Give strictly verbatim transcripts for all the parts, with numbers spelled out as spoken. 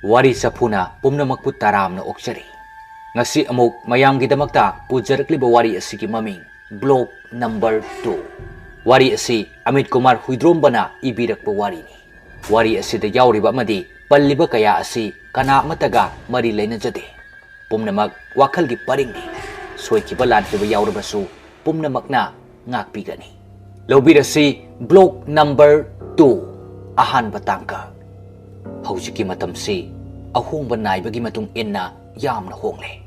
ꯋꯥꯔꯤ ꯆꯐꯨꯅ ꯄꯨꯝꯅꯃꯛꯄꯨ ꯇꯔꯥꯝꯅ ꯑꯣꯛꯆꯔꯤ꯫ ꯉꯁꯤ ꯑꯃꯨꯛ ꯃꯌꯥꯝꯒꯤꯗꯃꯛꯇ ꯄꯨꯖꯔꯛꯂꯤꯕ ꯋꯥꯔꯤ ꯑꯁꯤꯒꯤ ꯃꯃꯤꯡ Block Number Two꯫ ꯋꯥꯔꯤ ꯑꯁꯤ ꯑꯃꯤꯠ ꯀꯨꯃꯥꯔ ꯍꯨꯏꯗ꯭ꯔꯣꯝꯕꯅ ꯏꯕꯤꯔꯛꯄ ꯋꯥꯔꯤꯅꯤ꯫ ꯋꯥꯔꯤ ꯑꯁꯤꯗ ꯌꯥꯎꯔꯤꯕ ꯑꯃꯗꯤ ꯄꯜꯂꯤꯕ ꯀꯌꯥ ꯑꯁꯤ ꯀꯅꯥ ꯑꯃꯠꯇꯒ ꯃꯔꯤ ꯂꯩꯅꯖꯗꯦ꯫ ꯄꯨꯝꯅꯃꯛ ꯋꯥꯈꯜꯒꯤ ꯄꯔꯤꯡꯅꯤ꯫ ꯁꯣꯏꯈꯤꯕ ꯂꯥꯟꯈꯤꯕ ꯌꯥꯎꯔꯕꯁꯨ ꯄꯨꯝꯅꯃꯛꯅ ꯉꯥꯛꯄꯤꯒꯅꯤ꯫ ꯂꯧꯕꯤꯔꯁꯤ Block Number Two, ꯑꯍꯥꯟꯕ ꯇꯥꯡꯀꯛ꯫ ꯍꯧꯖꯤꯛꯀꯤ ꯃꯇꯝꯁꯤ ꯑꯍꯣꯡꯕ ꯅꯥꯏꯕꯒꯤ ꯃꯇꯨꯡ ꯏꯟꯅ ꯌꯥꯝꯅ ꯍꯣꯡꯂꯦ꯫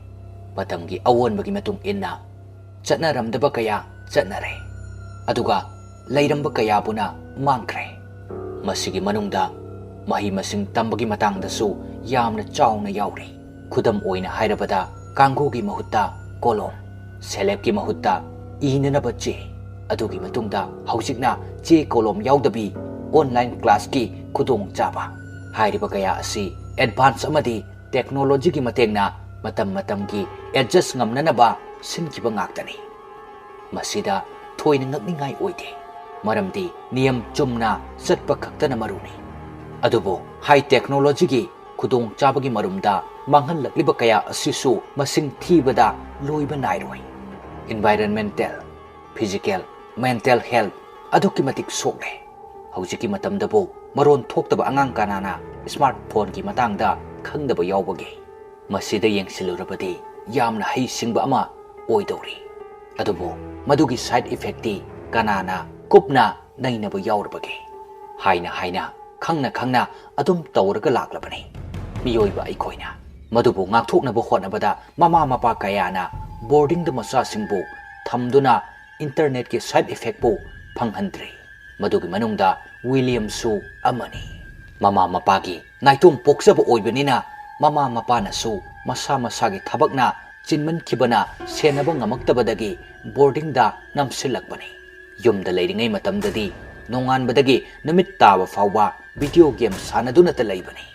ꯃꯇꯝꯒꯤ ꯑꯑꯣꯟꯕꯒꯤ ꯃꯇꯨꯡ ꯏꯟꯅ ꯆꯠꯅꯔꯝꯗꯕ ꯀꯌꯥ ꯆꯠꯅꯔꯦ, ꯑꯗꯨꯒ ꯂꯩꯔꯝꯕ ꯀꯌꯥꯕꯨꯅ ꯃꯥꯡꯈ꯭ꯔꯦ꯫ ꯃꯁꯤꯒꯤ ꯃꯅꯨꯡꯗ ꯃꯍꯩ ꯃꯁꯤꯡ ꯇꯝꯕꯒꯤ ꯃꯇꯥꯡꯗꯁꯨ ꯌꯥꯝꯅ ꯆꯥꯎꯅ ꯌꯥꯎꯔꯤ꯫ ꯈꯨꯗꯝ ꯑꯣꯏꯅ ꯍꯥꯏꯔꯕꯗ, ꯀꯥꯡꯒꯨꯒꯤ ꯃꯍꯨꯠꯇ ꯀꯣꯂꯣꯝ, ꯁꯦꯂꯦꯞꯀꯤ ꯃꯍꯨꯠꯇ ꯏꯅꯅꯕ ꯆꯦ, ꯑꯗꯨꯒꯤ ꯃꯇꯨꯡꯗ ꯍꯧꯖꯤꯛꯅ ꯆꯦ ꯀꯣꯂꯣꯝ ꯌꯥꯎꯗꯕꯤ online classꯀꯤ ꯈꯨꯗꯣꯡꯆꯥꯕ꯫ ꯍꯥꯏꯔꯤꯕ ꯀꯌꯥ ꯑꯁꯤ advance ꯑꯃꯗꯤ technologyꯒꯤ ꯃꯇꯦꯡꯅ ꯃꯇꯝ ꯃꯇꯝꯒꯤ adjust ꯉꯝꯅꯅꯕ ꯁꯤꯟꯈꯤꯕ ꯉꯥꯛꯇꯅꯤ꯫ ꯃꯁꯤꯗ ꯊꯣꯏꯅ ꯉꯛꯅꯤꯡꯉꯥꯏ ꯑꯣꯏꯗꯦ, ꯃꯔꯝꯗꯤ ꯅꯤꯌꯝ ꯆꯨꯝꯅ ꯆꯠꯄ ꯈꯛꯇꯅ ꯃꯔꯨꯅꯤ꯫ ꯑꯗꯨꯕꯨ high technologyꯒꯤ ꯈꯨꯗꯣꯡꯆꯥꯕꯒꯤ ꯃꯔꯨꯝꯗ ꯃꯥꯡꯍꯜꯂꯛꯂꯤꯕ ꯀꯌꯥ ꯑꯁꯤꯁꯨ ꯃꯁꯤꯡ ꯊꯤꯕꯗ ꯂꯣꯏꯕ ꯅꯥꯏꯔꯣꯏ꯫ Environmental, physical, mental health ꯑꯗꯨꯛꯀꯤ ꯃꯇꯤꯛ ꯁꯣꯛꯂꯦ꯫ ꯍꯧꯖꯤꯛꯀꯤ ꯃꯇꯝꯗꯕꯨ ꯃꯔꯣꯟ ꯊꯣꯛꯇꯕ ꯑꯉꯥꯡ ꯀꯅꯥꯅ smartphoneꯒꯤ ꯃꯇꯥꯡꯗ ꯈꯪꯗꯕ ꯌꯥꯎꯕꯒꯦ? ꯃꯁꯤꯗ ꯌꯦꯡꯁꯤꯜꯂꯨꯔꯕꯗꯤ ꯌꯥꯝꯅ ꯍꯩꯁꯤꯡꯕ ꯑꯃ ꯑꯣꯏꯗꯧꯔꯤ꯫ ꯑꯗꯨꯕꯨ ꯃꯗꯨꯒꯤ side effectꯇꯤ ꯀꯅꯥꯅ ꯀꯨꯞꯅ ꯅꯩꯅꯕ ꯌꯥꯎꯔꯕꯒꯦ? ꯍꯥꯏꯅ ꯍꯥꯏꯅ, ꯈꯪꯅ ꯈꯪꯅ ꯑꯗꯨꯝ ꯇꯧꯔꯒ ꯂꯥꯛꯂꯕꯅꯤ ꯃꯤꯑꯣꯏꯕ ꯑꯩꯈꯣꯏꯅ꯫ ꯃꯗꯨꯕꯨ ꯉꯥꯛꯊꯣꯛꯅꯕ ꯍꯣꯠꯅꯕꯗ ꯃꯃꯥ ꯃꯄꯥ ꯀꯌꯥꯅ boardingꯗ ꯃꯆꯥꯁꯤꯡꯕꯨ ꯊꯝꯗꯨꯅ internetꯀꯤ side effectꯄꯨ ꯐꯪꯍꯟꯗ꯭ꯔꯤ꯫ ꯃꯗꯨꯒꯤ ꯃꯅꯨꯡꯗ ꯋꯤꯂꯤꯌꯝꯁꯨ ꯑꯃꯅꯤ꯫ ꯃꯃꯥ ꯃꯄꯥꯒꯤ ꯅꯥꯏꯇꯣꯝ ꯄꯣꯛꯆꯕ ꯑꯣꯏꯕꯅꯤꯅ ꯃꯃꯥ ꯃꯄꯥꯅꯁꯨ ꯃꯁꯥ ꯃꯁꯥꯒꯤ ꯊꯕꯛꯅ ꯆꯤꯟꯃꯟꯈꯤꯕꯅ ꯁꯦꯟꯅꯕ ꯉꯝꯃꯛꯇꯕꯗꯒꯤ boardingꯗ ꯅꯝꯁꯤꯜꯂꯛꯄꯅꯤ꯫ ꯌꯨꯝꯗ ꯂꯩꯔꯤꯉꯩ ꯃꯇꯝꯗꯗꯤ ꯅꯣꯡꯉꯥꯟꯕꯗꯒꯤ ꯅꯨꯃꯤꯠ ꯇꯥꯕ ꯐꯥꯎꯕ video game ꯁꯥꯟꯅꯗꯨꯅꯇ ꯂꯩꯕꯅꯤ꯫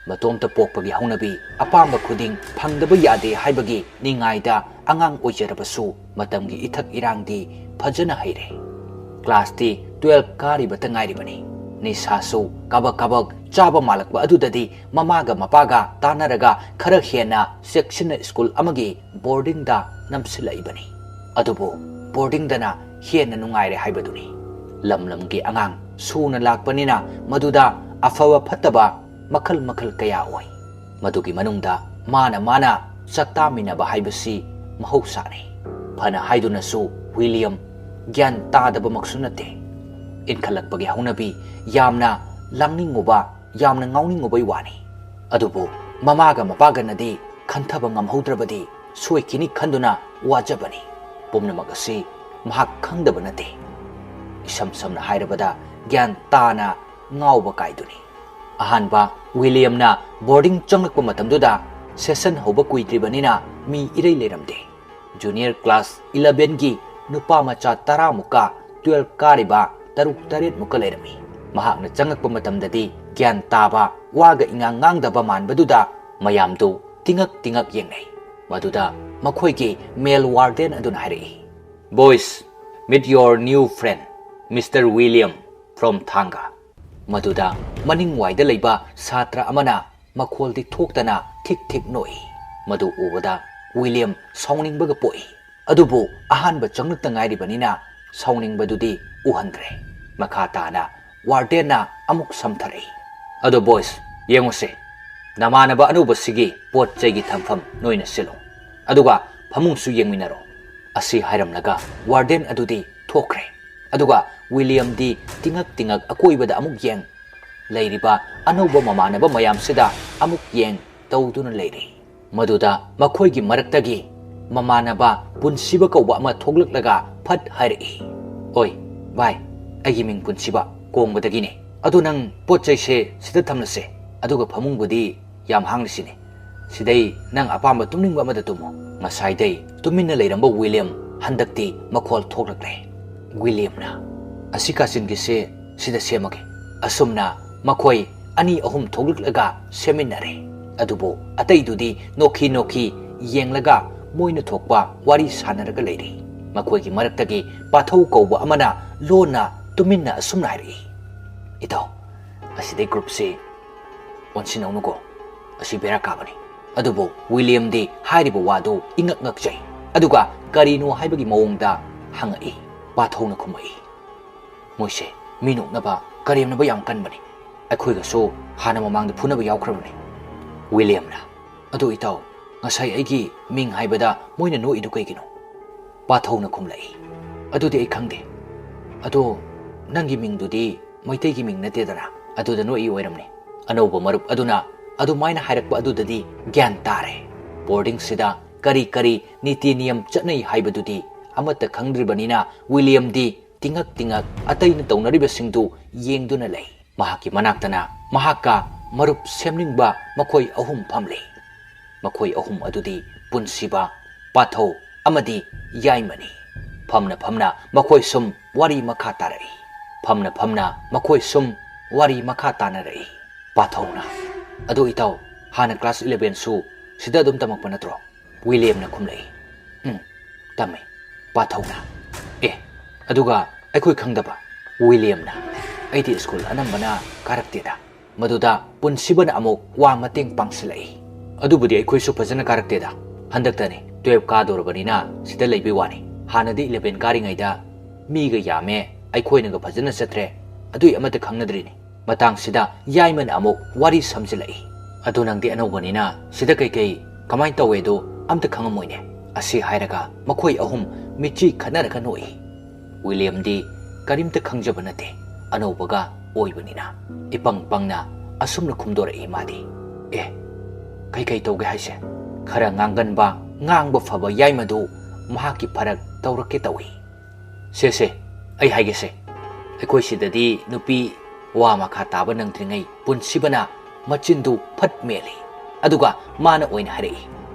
ꯃꯇꯣꯝꯇ ꯄꯣꯛꯄꯒꯤ ꯍꯧꯅꯕꯤ, ꯑꯄꯥꯝꯕ ꯈꯨꯗꯤꯡ ꯐꯪꯗꯕ ꯌꯥꯗꯦ ꯍꯥꯏꯕꯒꯤ ꯅꯤꯡꯉꯥꯏꯗ ꯑꯉꯥꯡ ꯑꯣꯏꯖꯔꯕꯁꯨ ꯃꯇꯝꯒꯤ ꯏꯊꯛ ꯏꯔꯥꯡꯗꯤ ꯐꯖꯅ ꯍꯩꯔꯦ꯫ Classꯇꯤ twelve ꯀꯥꯔꯤꯕꯇ ꯉꯥꯏꯔꯤꯕꯅꯤ꯫ ꯅꯤꯁꯥꯁꯨ ꯀꯕꯛ ꯀꯕꯛ ꯆꯥꯕ ꯃꯥꯜꯂꯛꯄ ꯑꯗꯨꯗꯗꯤ ꯃꯃꯥꯒ ꯃꯄꯥꯒ ꯇꯥꯟꯅꯔꯒ ꯈꯔ ꯍꯦꯟꯅ ꯆꯦꯛꯁꯤꯟꯅ ꯁ꯭ꯀꯨꯜ ꯑꯃꯒꯤ ꯕꯣꯔꯗꯤꯡꯗ ꯅꯝꯁꯤꯜꯂꯛꯏꯕꯅꯤ꯫ ꯑꯗꯨꯕꯨ ꯕꯣꯔꯗꯤꯡꯗꯅ ꯍꯦꯟꯅ ꯅꯨꯡꯉꯥꯏꯔꯦ ꯍꯥꯏꯕꯗꯨꯅꯤ꯫ ꯂꯝ ꯂꯝꯒꯤ ꯑꯉꯥꯡ ꯁꯨꯅ ꯂꯥꯛꯄꯅꯤꯅ ꯃꯗꯨꯗ ꯑꯐꯕ ꯐꯠꯇꯕ ꯃꯈꯜ ꯃꯈꯜ ꯀꯌꯥ ꯑꯣꯏ꯫ ꯃꯗꯨꯒꯤ ꯃꯅꯨꯡꯗ ꯃꯥꯅ ꯃꯥꯅ ꯆꯥꯛꯇꯥꯃꯤꯟꯅꯕ ꯍꯥꯏꯕꯁꯤ ꯃꯍꯧꯁꯥꯅꯤ꯫ ꯐꯅ ꯍꯥꯏꯗꯨꯅꯁꯨ ꯋꯤꯂꯤꯌꯝ ꯒ꯭ꯌꯥꯟ ꯇꯥꯗꯕꯃꯛꯁꯨ ꯅꯠꯇꯦ꯫ ꯏꯟꯈꯠꯂꯛꯄꯒꯤ ꯍꯧꯅꯕꯤ ꯌꯥꯝꯅ ꯂꯥꯡꯅꯤꯡꯉꯨꯕ, ꯌꯥꯝꯅ ꯉꯥꯎꯅꯤꯡꯉꯨꯕꯩ ꯋꯥꯅꯤ꯫ ꯑꯗꯨꯕꯨ ꯃꯃꯥꯒ ꯃꯄꯥꯒꯅꯗꯤ ꯈꯟꯊꯕ ꯉꯝꯍꯧꯗ꯭ꯔꯕꯗꯤ ꯁꯣꯏꯈꯤꯅꯤ ꯈꯟꯗꯨꯅ ꯋꯥꯖꯕꯅꯤ꯫ ꯄꯨꯝꯅꯃꯛ ꯑꯁꯤ ꯃꯍꯥꯛ ꯈꯪꯗꯕ ꯅꯠꯇꯦ꯫ ꯏꯁꯝ ꯁꯝꯅ ꯍꯥꯏꯔꯕꯗ ꯒ꯭ꯌꯥꯟ ꯇꯥꯅ ꯉꯥꯎꯕ ꯀꯥꯏꯗꯨꯅꯤ꯫ ꯑꯍꯥꯟꯕ ꯋꯤꯂꯤꯌꯝꯅ ꯕꯣꯔꯗꯤꯡ ꯆꯪꯂꯛꯄ ꯃꯇꯝꯗꯨꯗ ꯁꯦꯁꯟ ꯍꯧꯕ ꯀꯨꯏꯗ꯭ꯔꯤꯕꯅꯤꯅ ꯃꯤ ꯏꯔꯩ ꯂꯩꯔꯝꯗꯦ꯫ ꯖꯨꯅꯤꯌꯔ ꯀ꯭ꯂꯥꯁ ꯏꯂꯚꯦꯟꯒꯤ ꯅꯨꯄꯥ ꯃꯆꯥ ꯇꯔꯥꯃꯨꯛꯀ ꯇꯨꯋꯦꯜꯐ ꯀꯥꯔꯤꯕ ꯇꯔꯨꯛ ꯇꯔꯦꯠꯃꯨꯛꯀ ꯂꯩꯔꯝꯃꯤ꯫ ꯃꯍꯥꯛꯅ ꯆꯪꯂꯛꯄ ꯃꯇꯝꯗꯗꯤ ꯒ꯭ꯌꯥꯟ ꯇꯥꯕ, ꯋꯥꯒ ꯏꯉꯥꯡ ꯉꯥꯡꯗꯕ ꯃꯥꯟꯕꯗꯨꯗ ꯃꯌꯥꯝꯗꯨ ꯇꯤꯉꯛ ꯇꯤꯉꯛ ꯌꯦꯡꯅꯩ꯫ ꯃꯗꯨꯗ ꯃꯈꯣꯏꯒꯤ ꯃꯦꯜ ꯋꯥꯔꯗꯦꯟ ꯑꯗꯨꯅ ꯍꯥꯏꯔꯛꯏ, "Boys, meet your new friend, Mister William from ꯊꯥꯡꯒ"꯫ ꯃꯗꯨꯗ ꯃꯅꯤꯡꯋꯥꯏꯗ ꯂꯩꯕ ꯁꯥꯇ꯭ꯔ ꯑꯃꯅ ꯃꯈꯣꯜꯗꯤ ꯊꯣꯛꯇꯅ ꯊꯤꯛ ꯊꯤꯛ ꯅꯣꯛꯏ꯫ ꯃꯗꯨ ꯎꯕꯗ ꯋꯤꯂꯤꯌꯝ ꯁꯥꯎꯅꯤꯡꯕꯒ ꯄꯣꯛꯏ꯫ ꯑꯗꯨꯕꯨ ꯑꯍꯥꯟꯕ ꯆꯪꯂꯛꯇ ꯉꯥꯏꯔꯤꯕꯅꯤꯅ ꯁꯥꯎꯅꯤꯡꯕꯗꯨꯗꯤ ꯎꯍꯟꯗ꯭ꯔꯦ꯫ ꯃꯈꯥ ꯇꯥꯅ ꯋꯥꯔꯗꯦꯟꯅ ꯑꯃꯨꯛ ꯁꯝꯊꯔꯛꯏ꯫ "ꯑꯗꯣ ꯕꯣꯏꯁ, ꯌꯦꯡꯉꯨꯁꯦ, ꯅꯃꯥꯟꯅꯕ ꯑꯅꯧꯕꯁꯤꯒꯤ ꯄꯣꯠ ꯆꯩꯒꯤ ꯊꯝꯐꯝ ꯅꯣꯏꯅ ꯁꯤꯜꯂꯣ, ꯑꯗꯨꯒ ꯐꯃꯨꯡꯁꯨ ꯌꯦꯡꯃꯤꯟꯅꯔꯣ"꯫ ꯑꯁꯤ ꯍꯥꯏꯔꯝꯂꯒ ꯋꯥꯔꯗꯦꯟ ꯑꯗꯨꯗꯤ ꯊꯣꯛꯈ꯭ꯔꯦ꯫ ꯑꯗꯨꯒ ꯋꯤꯂꯤꯌꯝꯗꯤ ꯇꯤꯉꯛ ꯇꯤꯉꯛ ꯑꯀꯣꯏꯕꯗ ꯑꯃꯨꯛ ꯌꯦꯡ, ꯂꯩꯔꯤꯕ ꯑꯅꯧꯕ ꯃꯃꯥꯟꯅꯕ ꯃꯌꯥꯝꯁꯤꯗ ꯑꯃꯨꯛ ꯌꯦꯡ ꯇꯧꯗꯨꯅ ꯂꯩꯔꯤ꯫ ꯃꯗꯨꯗ ꯃꯈꯣꯏꯒꯤ ꯃꯔꯛꯇꯒꯤ ꯃꯃꯥꯟꯅꯕ ꯄꯨꯟꯁꯤꯕ ꯀꯧꯕ ꯑꯃ ꯊꯣꯛꯂꯛꯂꯒ ꯐꯠ ꯍꯥꯏꯔꯛꯏ, "ꯑꯣꯏ ꯚꯥꯏ, ꯑꯩꯒꯤ ꯃꯤꯡ ꯄꯨꯟꯁꯤꯕ, ꯀꯣꯡꯕꯗꯒꯤꯅꯦ꯫ ꯑꯗꯣ ꯅꯪ ꯄꯣꯠ ꯆꯩꯁꯦ ꯁꯤꯗ ꯊꯝꯂꯁꯦ, ꯑꯗꯨꯒ ꯐꯃꯨꯡꯕꯨꯗꯤ ꯌꯥꯝ ꯍꯥꯡꯂꯤꯁꯤꯅꯦ꯫ ꯁꯤꯗꯩ ꯅꯪ ꯑꯄꯥꯝꯕ ꯇꯨꯝꯅꯤꯡꯕ ꯑꯃꯗ ꯇꯨꯝꯃꯣ"꯫ ꯉꯁꯥꯏꯗꯩ ꯇꯨꯃꯤꯟꯅ ꯂꯩꯔꯝꯕ ꯋꯤꯂꯤꯌꯝ ꯍꯟꯗꯛꯇꯤ ꯃꯈꯣꯜ ꯊꯣꯛꯂꯛꯂꯦ꯫ ꯋꯤꯂꯤꯌꯝꯅ, "ꯑꯁꯤ ꯀꯥꯆꯤꯟꯒꯤꯁꯦ ꯁꯤꯗ ꯁꯦꯝꯃꯒꯦ"꯫ ꯑꯁꯨꯝꯅ ꯃꯈꯣꯏ ꯑꯅꯤ ꯑꯍꯨꯝ ꯊꯣꯛꯂꯛꯂꯒ ꯁꯦꯝꯃꯤꯟꯅꯔꯦ꯫ ꯑꯗꯨꯕꯨ ꯑꯇꯩꯗꯨꯗꯤ ꯅꯣꯛꯈꯤ ꯅꯣꯛꯈꯤ ꯌꯦꯡꯂꯒ ꯃꯣꯏꯅ ꯊꯣꯛꯄ ꯋꯥꯔꯤ ꯁꯥꯟꯅꯔꯒ ꯂꯩꯔꯤ꯫ ꯃꯈꯣꯏꯒꯤ ꯃꯔꯛꯇꯒꯤ ꯄꯥꯊꯧ ꯀꯧꯕ ꯑꯃꯅ ꯂꯣꯟꯅ ꯇꯨꯃꯤꯟꯅ ꯑꯁꯨꯝꯅ ꯍꯥꯏꯔꯛꯏ, "ꯏꯇꯥꯎ, ꯑꯁꯤꯗꯩ ꯒ꯭ꯔꯨꯞꯁꯤ ꯑꯣꯟꯁꯤꯟꯅꯧꯅꯨꯀꯣ, ꯑꯁꯤ ꯕꯦꯔꯥ ꯀꯥꯕꯅꯤ"꯫ ꯑꯗꯨꯕꯨ ꯋꯤꯂꯤꯌꯝꯗꯤ ꯍꯥꯏꯔꯤꯕ ꯋꯥꯗꯨ ꯏꯉꯛ ꯉꯛꯆꯩ꯫ ꯑꯗꯨꯒ ꯀꯔꯤꯅꯣ ꯍꯥꯏꯕꯒꯤ ꯃꯑꯣꯡꯗ ꯍꯪꯉꯛꯏ꯫ ꯄꯥꯊꯧꯅ ꯈꯨꯝꯃꯛꯏ, "ꯃꯣꯏꯁꯦ ꯃꯤ ꯅꯣꯛꯅꯕ, ꯀꯔꯦꯝꯅꯕ ꯌꯥꯝ ꯀꯟꯕꯅꯤ꯫ ꯑꯩꯈꯣꯏꯒꯁꯨ ꯍꯥꯟꯅ ꯃꯃꯥꯡꯗ ꯐꯨꯅꯕ ꯌꯥꯎꯈ꯭ꯔꯕꯅꯤ"꯫ ꯋꯤꯂꯤꯌꯝꯅ, "ꯑꯗꯨ ꯏꯇꯥꯎ, ꯉꯁꯥꯏ ꯑꯩꯒꯤ ꯃꯤꯡ ꯍꯥꯏꯕꯗ ꯃꯣꯏꯅ ꯅꯣꯛꯏꯗꯨ ꯀꯩꯒꯤꯅꯣ?" ꯄꯥꯊꯧꯅ ꯈꯨꯝꯂꯛꯏ, "ꯑꯗꯨꯗꯤ ꯑꯩ ꯈꯪꯗꯦ꯫ ꯑꯗꯣ ꯅꯪꯒꯤ ꯃꯤꯡꯗꯨꯗꯤ ꯃꯩꯇꯩꯒꯤ ꯃꯤꯡ ꯅꯠꯇꯦꯗꯅ, ꯑꯗꯨꯗ ꯅꯣꯛꯏ ꯑꯣꯏꯔꯝꯅꯤ"꯫ ꯑꯅꯧꯕ ꯃꯔꯨꯞ ꯑꯗꯨꯅ ꯑꯗꯨꯃꯥꯏꯅ ꯍꯥꯏꯔꯛꯄ ꯑꯗꯨꯗꯗꯤ ꯒ꯭ꯌꯥꯟ ꯇꯥꯔꯦ꯫ ꯕꯣꯔꯗꯤꯡꯁꯤꯗ ꯀꯔꯤ ꯀꯔꯤ ꯅꯤꯇꯤ ꯅꯤꯌꯝ ꯆꯠꯅꯩ ꯍꯥꯏꯕꯗꯨꯗꯤ ꯑꯃꯠꯇ ꯈꯪꯗ꯭ꯔꯤꯕꯅꯤꯅ ꯋꯤꯂꯤꯌꯝꯗꯤ ꯇꯤꯡꯉꯛ ꯇꯤꯡꯉꯛ ꯑꯇꯩꯅ ꯇꯧꯅꯔꯤꯕꯁꯤꯡꯗꯨ ꯌꯦꯡꯗꯨꯅ ꯂꯩ꯫ ꯃꯍꯥꯛꯀꯤ ꯃꯅꯥꯛꯇꯅ ꯃꯍꯥꯛꯀ ꯃꯔꯨꯞ ꯁꯦꯝꯅꯤꯡꯕ ꯃꯈꯣꯏ ꯑꯍꯨꯝ ꯐꯝꯂꯤ꯫ ꯃꯈꯣꯏ ꯑꯍꯨꯝ ꯑꯗꯨꯗꯤ ꯄꯨꯟꯁꯤꯕ, ꯄꯥꯊꯧ ꯑꯃꯗꯤ ꯌꯥꯏꯃꯅꯤ꯫ ꯐꯝꯅ ꯐꯝꯅ ꯃꯈꯣꯏ ꯁꯨꯝ ꯋꯥꯔꯤ ꯃꯈꯥ ꯇꯥꯔꯛꯏ꯫ ꯐꯝꯅ ꯐꯝꯅ ꯃꯈꯣꯏ ꯁꯨꯝ ꯋꯥꯔꯤ ꯃꯈꯥ ꯇꯥꯅꯔꯛꯏ꯫ ꯄꯥꯊꯧꯅ, "ꯑꯗꯨ ꯏꯇꯥꯎ, ꯍꯥꯟꯅ ꯀ꯭ꯂꯥꯁ ꯏꯂꯦꯚꯦꯟꯁꯨ ꯁꯤꯗ ꯑꯗꯨꯝ ꯇꯝꯃꯛꯄ ꯅꯠꯇ꯭ꯔꯣ?" ꯋꯤꯂꯤꯌꯝꯅ ꯈꯨꯝꯂꯛꯏ, "ꯎꯝ, ꯇꯝꯃꯤ"꯫ ꯄꯥꯊꯧꯅ, "ꯑꯦ, ꯑꯗꯨꯒ ꯑꯩꯈꯣꯏ ꯈꯪꯗꯕ?" ꯋꯤꯂꯤꯌꯝꯅ, "ꯑꯩꯗꯤ ꯁ꯭ꯀꯨꯜ ꯑꯅꯝꯕꯅ ꯀꯥꯔꯛꯇꯦꯗ"꯫ ꯃꯗꯨꯗ ꯄꯨꯟꯁꯤꯕꯅ ꯑꯃꯨꯛ ꯋꯥ ꯃꯇꯦꯡ ꯄꯥꯡꯁꯤꯜꯂꯛꯏ꯫ "ꯑꯗꯨꯕꯨꯗꯤ ꯑꯩꯈꯣꯏꯁꯨ ꯐꯖꯅ ꯀꯥꯔꯛꯇꯦꯗ꯫ ꯍꯟꯗꯛꯇꯅꯤ ꯇꯨꯌꯦꯜꯐ ꯀꯥꯗꯣꯔꯕꯅꯤꯅ ꯁꯤꯗ ꯂꯩꯕꯩ ꯋꯥꯅꯤ꯫ ꯍꯥꯟꯅꯗꯤ ꯏꯂꯦꯚꯦꯟ ꯀꯥꯔꯤꯉꯩꯗ ꯃꯤꯒ ꯌꯥꯝꯃꯦ, ꯑꯩꯈꯣꯏꯅꯒ ꯐꯖꯅ ꯆꯠꯇ꯭ꯔꯦ, ꯑꯗꯨꯏ ꯑꯃꯠꯇ ꯈꯪꯅꯗ꯭ꯔꯤꯅꯤ"꯫ ꯃꯇꯥꯡꯁꯤꯗ ꯌꯥꯏꯃꯅ ꯑꯃꯨꯛ ꯋꯥꯔꯤ ꯁꯝꯖꯤꯜꯂꯛꯏ꯫ "ꯑꯗꯨ ꯅꯪꯗꯤ ꯑꯅꯧꯕꯅꯤꯅ ꯁꯤꯗ ꯀꯩꯀꯩ ꯀꯃꯥꯏꯅ ꯇꯧꯋꯦꯗꯣ ꯑꯝꯇ ꯈꯪꯉꯝꯃꯣꯏꯅꯦ"꯫ ꯑꯁꯤ ꯍꯥꯏꯔꯒ ꯃꯈꯣꯏ ꯑꯍꯨꯝ ꯃꯤꯠꯆꯤ ꯈꯠꯅꯔꯒ ꯅꯣꯛꯏ꯫ ꯋꯤꯂꯤꯌꯝꯗꯤ ꯀꯔꯤꯝꯇ ꯈꯪꯖꯕ ꯅꯠꯇꯦ, ꯑꯅꯧꯕꯒ ꯑꯣꯏꯕꯅꯤꯅ꯫ ꯏꯄꯪ ꯄꯪꯅ ꯑꯁꯨꯝꯅ ꯈꯨꯝꯗꯣꯔꯛꯏ ꯃꯥꯗꯤ, "ꯑꯦ, ꯀꯩꯀꯩ ꯇꯧꯒꯦ ꯍꯥꯏꯁꯦ? ꯈꯔ ꯉꯥꯡꯒꯟꯕ, ꯉꯥꯡꯕ ꯐꯕ ꯌꯥꯏꯃꯗꯨ ꯃꯍꯥꯛꯀꯤ ꯐꯔꯛ ꯇꯧꯔꯛꯀꯦ ꯇꯧꯏ"꯫ "ꯁꯦ ꯁꯦ, ꯑꯩ ꯍꯥꯏꯒꯦꯁꯦ, ꯑꯩꯈꯣꯏ ꯁꯤꯗꯗꯤ ꯅꯨꯄꯤ ꯋꯥ ꯃꯈꯥ ꯇꯥꯕ ꯅꯪꯗ꯭ꯔꯤꯉꯩ ꯄꯨꯟꯁꯤꯕꯅ ꯃꯆꯤꯟꯗꯨ ꯐꯠ ꯃꯦꯜꯂꯤ꯫ ꯑꯗꯨꯒ ꯃꯥꯅ ꯑꯣꯏꯅ ꯍꯥꯏꯔꯛꯏ꯫